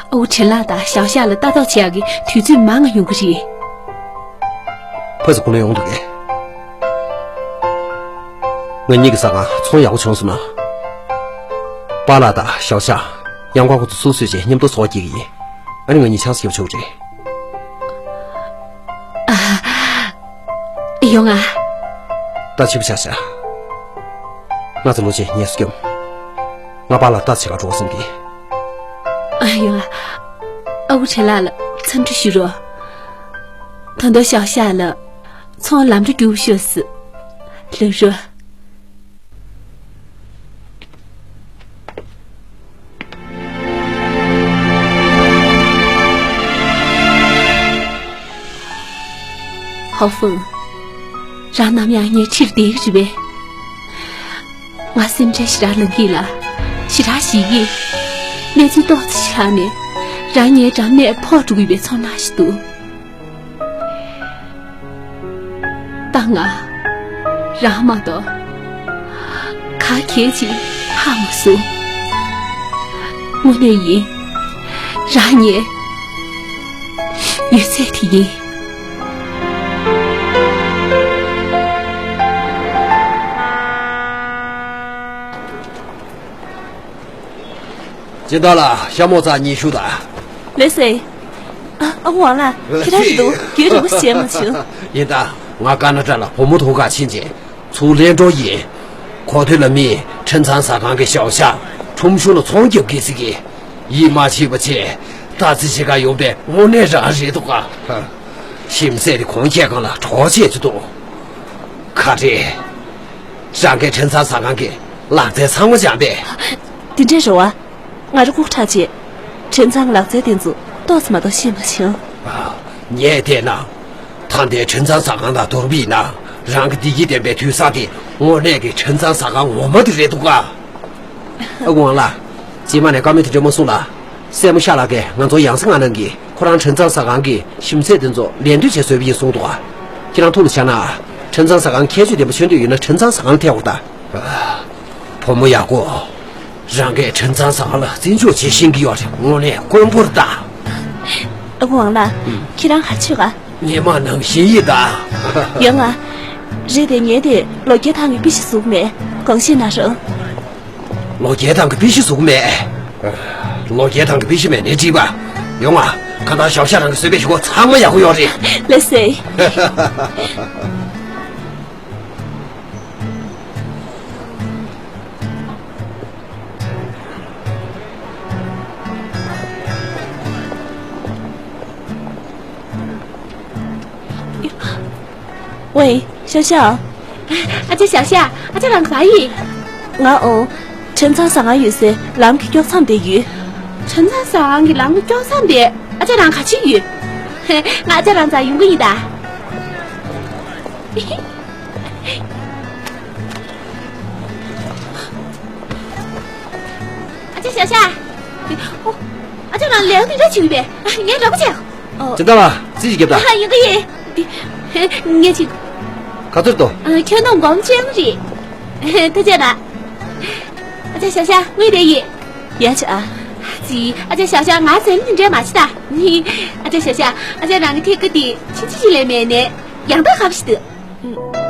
ཁུ་ཁྲེན་ལགས་དང་ཞའོ་ཞ་ལ་ལྟ་རྟོག་བྱེད་ཡག་གི་དུས་ཚོད་མང་ང་ཡོང་གི་རེད། ཕ་ཚོ་གུང་ལ་ཡོང་འདུག་གས། ང་གཉིས་ཀྱི་ཟ་ཁང་ཚོང་ཡག་པོ་བྱུང་སོང་ན། པཱ་ལགས་དང་ཞའོ་ཞ། ཡང་ཁོང་ཚོ་སོ་སོས་བྱས་མཉམ་དུ་ཚོགས་སྐྱེལ་གྱི་ཡིན། ཨ་ནི་ང་གཉིས་ཆང་ས་རྒྱབ་ཆོག་རེད། ཨ། ཡོང་ང་། ད་ཕྱི་པོ་ཆགས་ཤག་ང་ཚོ་ལོ་ཆེན་ཉལ་ས་སྐྱོམ། ང་པཱ་ལགས་ལྟ་བྱེད་ག་འགྲོ་བསམ་གི། ཨ། ཡོང་ང་། ཨ་ཁུ་ཁྲེན་ལགས་ལ་འཚམས་འདྲི་ཞུ་རོགས། ད་དུང་ཞའོ་ཞ་ལ་ཚོང་ལམ་འགྲོ་རྒྱུགས་ཤོག་ཟེར་ལབ་རོགས། ཧའོ་ཧྥུང་། རང་ནམ་ཡང་ངའི་འཁྲིས་ལ་བསྡད་ཀྱི་རེད་པས། ང་སེམས་ཁྲལ་ཞེ་དྲག་ལངས་ཀྱི་ལ། ཞེ་དྲག་ཞེད་ཀྱི། གནས་ཚུལ་ཏོག་ཙམ་ཞིག་ལྷག་ནས་རང་ངའི་འགྲམ་ནས་འཕོག་འགྲོ་གི་ཡོད་པའི་ཚོར་སྣང་ཞིག་འདུག་ད་ང་རང་མ་གཏོགས་ག་གལ་ཅིག་ཧ་མ་སོང་། དངོས་གནས་ཡིན། རང་ངའི་ཡོད་ཚད་དེ་ཡིན། སྦྱིན་བདག་ལགས། ཤ་མོག་ཙག་ཉི་ཤུ་དང་། ལགས་སེ། ཨ། ཨ་ཁུ་ཝང་ལགས། ཁྱེད་རང་རེད་འདུག་རྒྱུན་རིང་པོ་བྱས་མ་བྱུང་། ཡིན་ད། ང་ཀ་ན་ཌ་ལ་བུ་མོ་ཐུག་ག་ཕྱིན་རྗེས་ཚུར་ལེན་འགྲོ་ཡིན། གོ་ཐོས་ལ་མིས་ཁྲེན་ཚང་ཟ་ཁང་གི་ཞའོ་ཞ་ཁྲོམ་གཞུང་ལ་ཚོང་རྒྱག་གི་ཟེར་གི། ཡིད་མ་ཆེས་པ་བྱས་ལྟ་རྩིས་བྱེད་ག་ཡོང་པས་དངོས་གནས་རང་རེད་འདུག་ག་ཞིམ་ཟས་དེ་གོང་ཁེ་གང་ལ་གྲོགས་བྱེད་ཀྱི་འདུག་ག་རེ། རང་གིས་ཁྲེན་ཚང་ཟ་ཁང་གི་ལག་རྩལ་ཚང་མ་སྦྱངས་པས། དེ་འདྲའི་རེད་བ། ང་རང་ལྐུགས་དྲགས་བྱས། ཁྲེན་ཚང་གི་ལག་རྩལ་དེ་ཚོ་ཏོག་ཙམ་མ་གཏོགས་ཤེས་མ་བྱུང་། ཨ། ངས་བལྟས་ན། ད་ལྟའི་ཁྲེན་ཚང་ཟ་ཁང་དང་བསྡུར་བ་ཡིན་ན། རང་གི་བདེ་སྐྱིད་ལྡན་པའི་དུས་བཟང་དེ་དངོས་གནས་ཀྱི་ཁྲེན་ཚང་ཟ་ཁང་ངོ་མ་དེ་རེད་འདུག་ག་ཨ་ཁུ་ཝང་ལགས། རྗེས་མ་ནས་བཀའ་མོལ་དེ་འདྲ་མ་གསུང་ལ། སྲས་མོ་ཤ་ལགས་ཀྱིས་ང་ཚོར་ཡང་སེ་མངགས་གནང་གིས་ཁོ་རང་ཁྲེན་ཚང་ཟ་ཁང་གི་ཞིམ་ཟས་དེ་ཚོ་ལེན་འདོད་བྱས་བཟོས་པ་ཡིན་གསུངས་འདུག་ཁྱེད་རང་ཐུགས་ལ་བཞག་ན། ཁྲེན་ཚང་ཟ་ཁང་ཁྱད་ཆོས་ལྡན་པ་མཚོན་འདོད་ཡོད་ན་ཁྲེན་ཚང་ཟ་ཁང་ལ་ཐད་དགོས་ད། བུ་མོ་ཡག་པོ། རང་གིས་ཁྲེན་ཚང་ཟ་ཁང་ལ་བརྩི་འཇོག་བྱེད་ཤེས་ཀྱི་ཡོད་རེད། དངོས་གནས་དཀོན་པོ་རེད་ད། ཨ་ཁུ་ཝང་ལགས། ཁྱེད་རང་ག་རེ་བྱེད་ག་སྔོན་མ་ནང་བཞིན་ཡིན་ད། ཡོང་ང་། རེད་དེ་ཉན་དེ་ལོ་བརྒྱ་ཐང་གི་པི་ཤི་བཟོ་གི་མེད། དགོངས་བཞེས་གནང་རོགས། ལོ་བརྒྱ་ཐང་གི་པི་ཤི་བཟོ་གི་མེད། ལོ་བརྒྱ་ཐང་གི་པི་ཤི་མེད་ནས་བྲིས་པ། ཡོང་ང་། ཁ་ཐང་ཞའོ་ཤ་རང་གི་བཟོས་པའི་ཞུ་གོ་ཚང་མ་ཡག་པོ་ཡོད་རེད། ལགས་སེ། ཝེ། ཞའོ་ཞའོ། ཨ་ཅེ་ཞའོ་ཞའོ། ཨ་ཅེ་རང་ག་པར་ཡིན། ང་ཨོ། ཁྲེན་ཚང་ཟ་ཁང་ཡོད་སའི་ལམ་གྱི་ཀྱོག་མཚམས་དེར་ཡོད། ཁྲེན་ཚང་ཟ་ཁང་གི་ལམ་གྱི་ཀྱོག་མཚམས་དེར་ཨ་ཅེ་རང་ག་ཅི་ཡོད། ང་ཨ་ཅེ་རང་རྩར་ཡོང་གི་ཡིན་ད། ཨ་ཅེ་ཞའོ་ཞའོ། ཨོ། ཨ་ཅེ་རང་ལས་ཀ་དེ་འདྲ་བྱེད་ཀྱི་པས། ངས་རོགས་པ་བྱེད། ཨོ། ཅི་ལྟ་བ་རྩིས་ཀྱི་རྒྱབ་ད། ཡིན་གི་ཡིན། ངས་ཅི། ག་ཚོད་དོ། ཁྱོད་ནང་སྒོམ་ཆེན་རེད། ཐུགས་རྗེ་གནང་། ཨ་ཅེ་ཞའོ་ཞའོ་དངུལ་དེ་ཡིན། ཡ་ཆ་ཨ། ཙི། ཨ་ཅེ་ཞའོ་ཞའོ་ང་ཟེར་ནི་འདྲ་མ་བྱེད་ད། ཨ་ཅེ་ཞའོ་ཞའོ། ཨ་ཅེ་རང་གི་ཐད་ཀ་དེ་ཕྱིན་ཅི་ཞིག་ལས་མེད་ནས་ཡང་ད་ཁ་བ་ཞིག་འདུག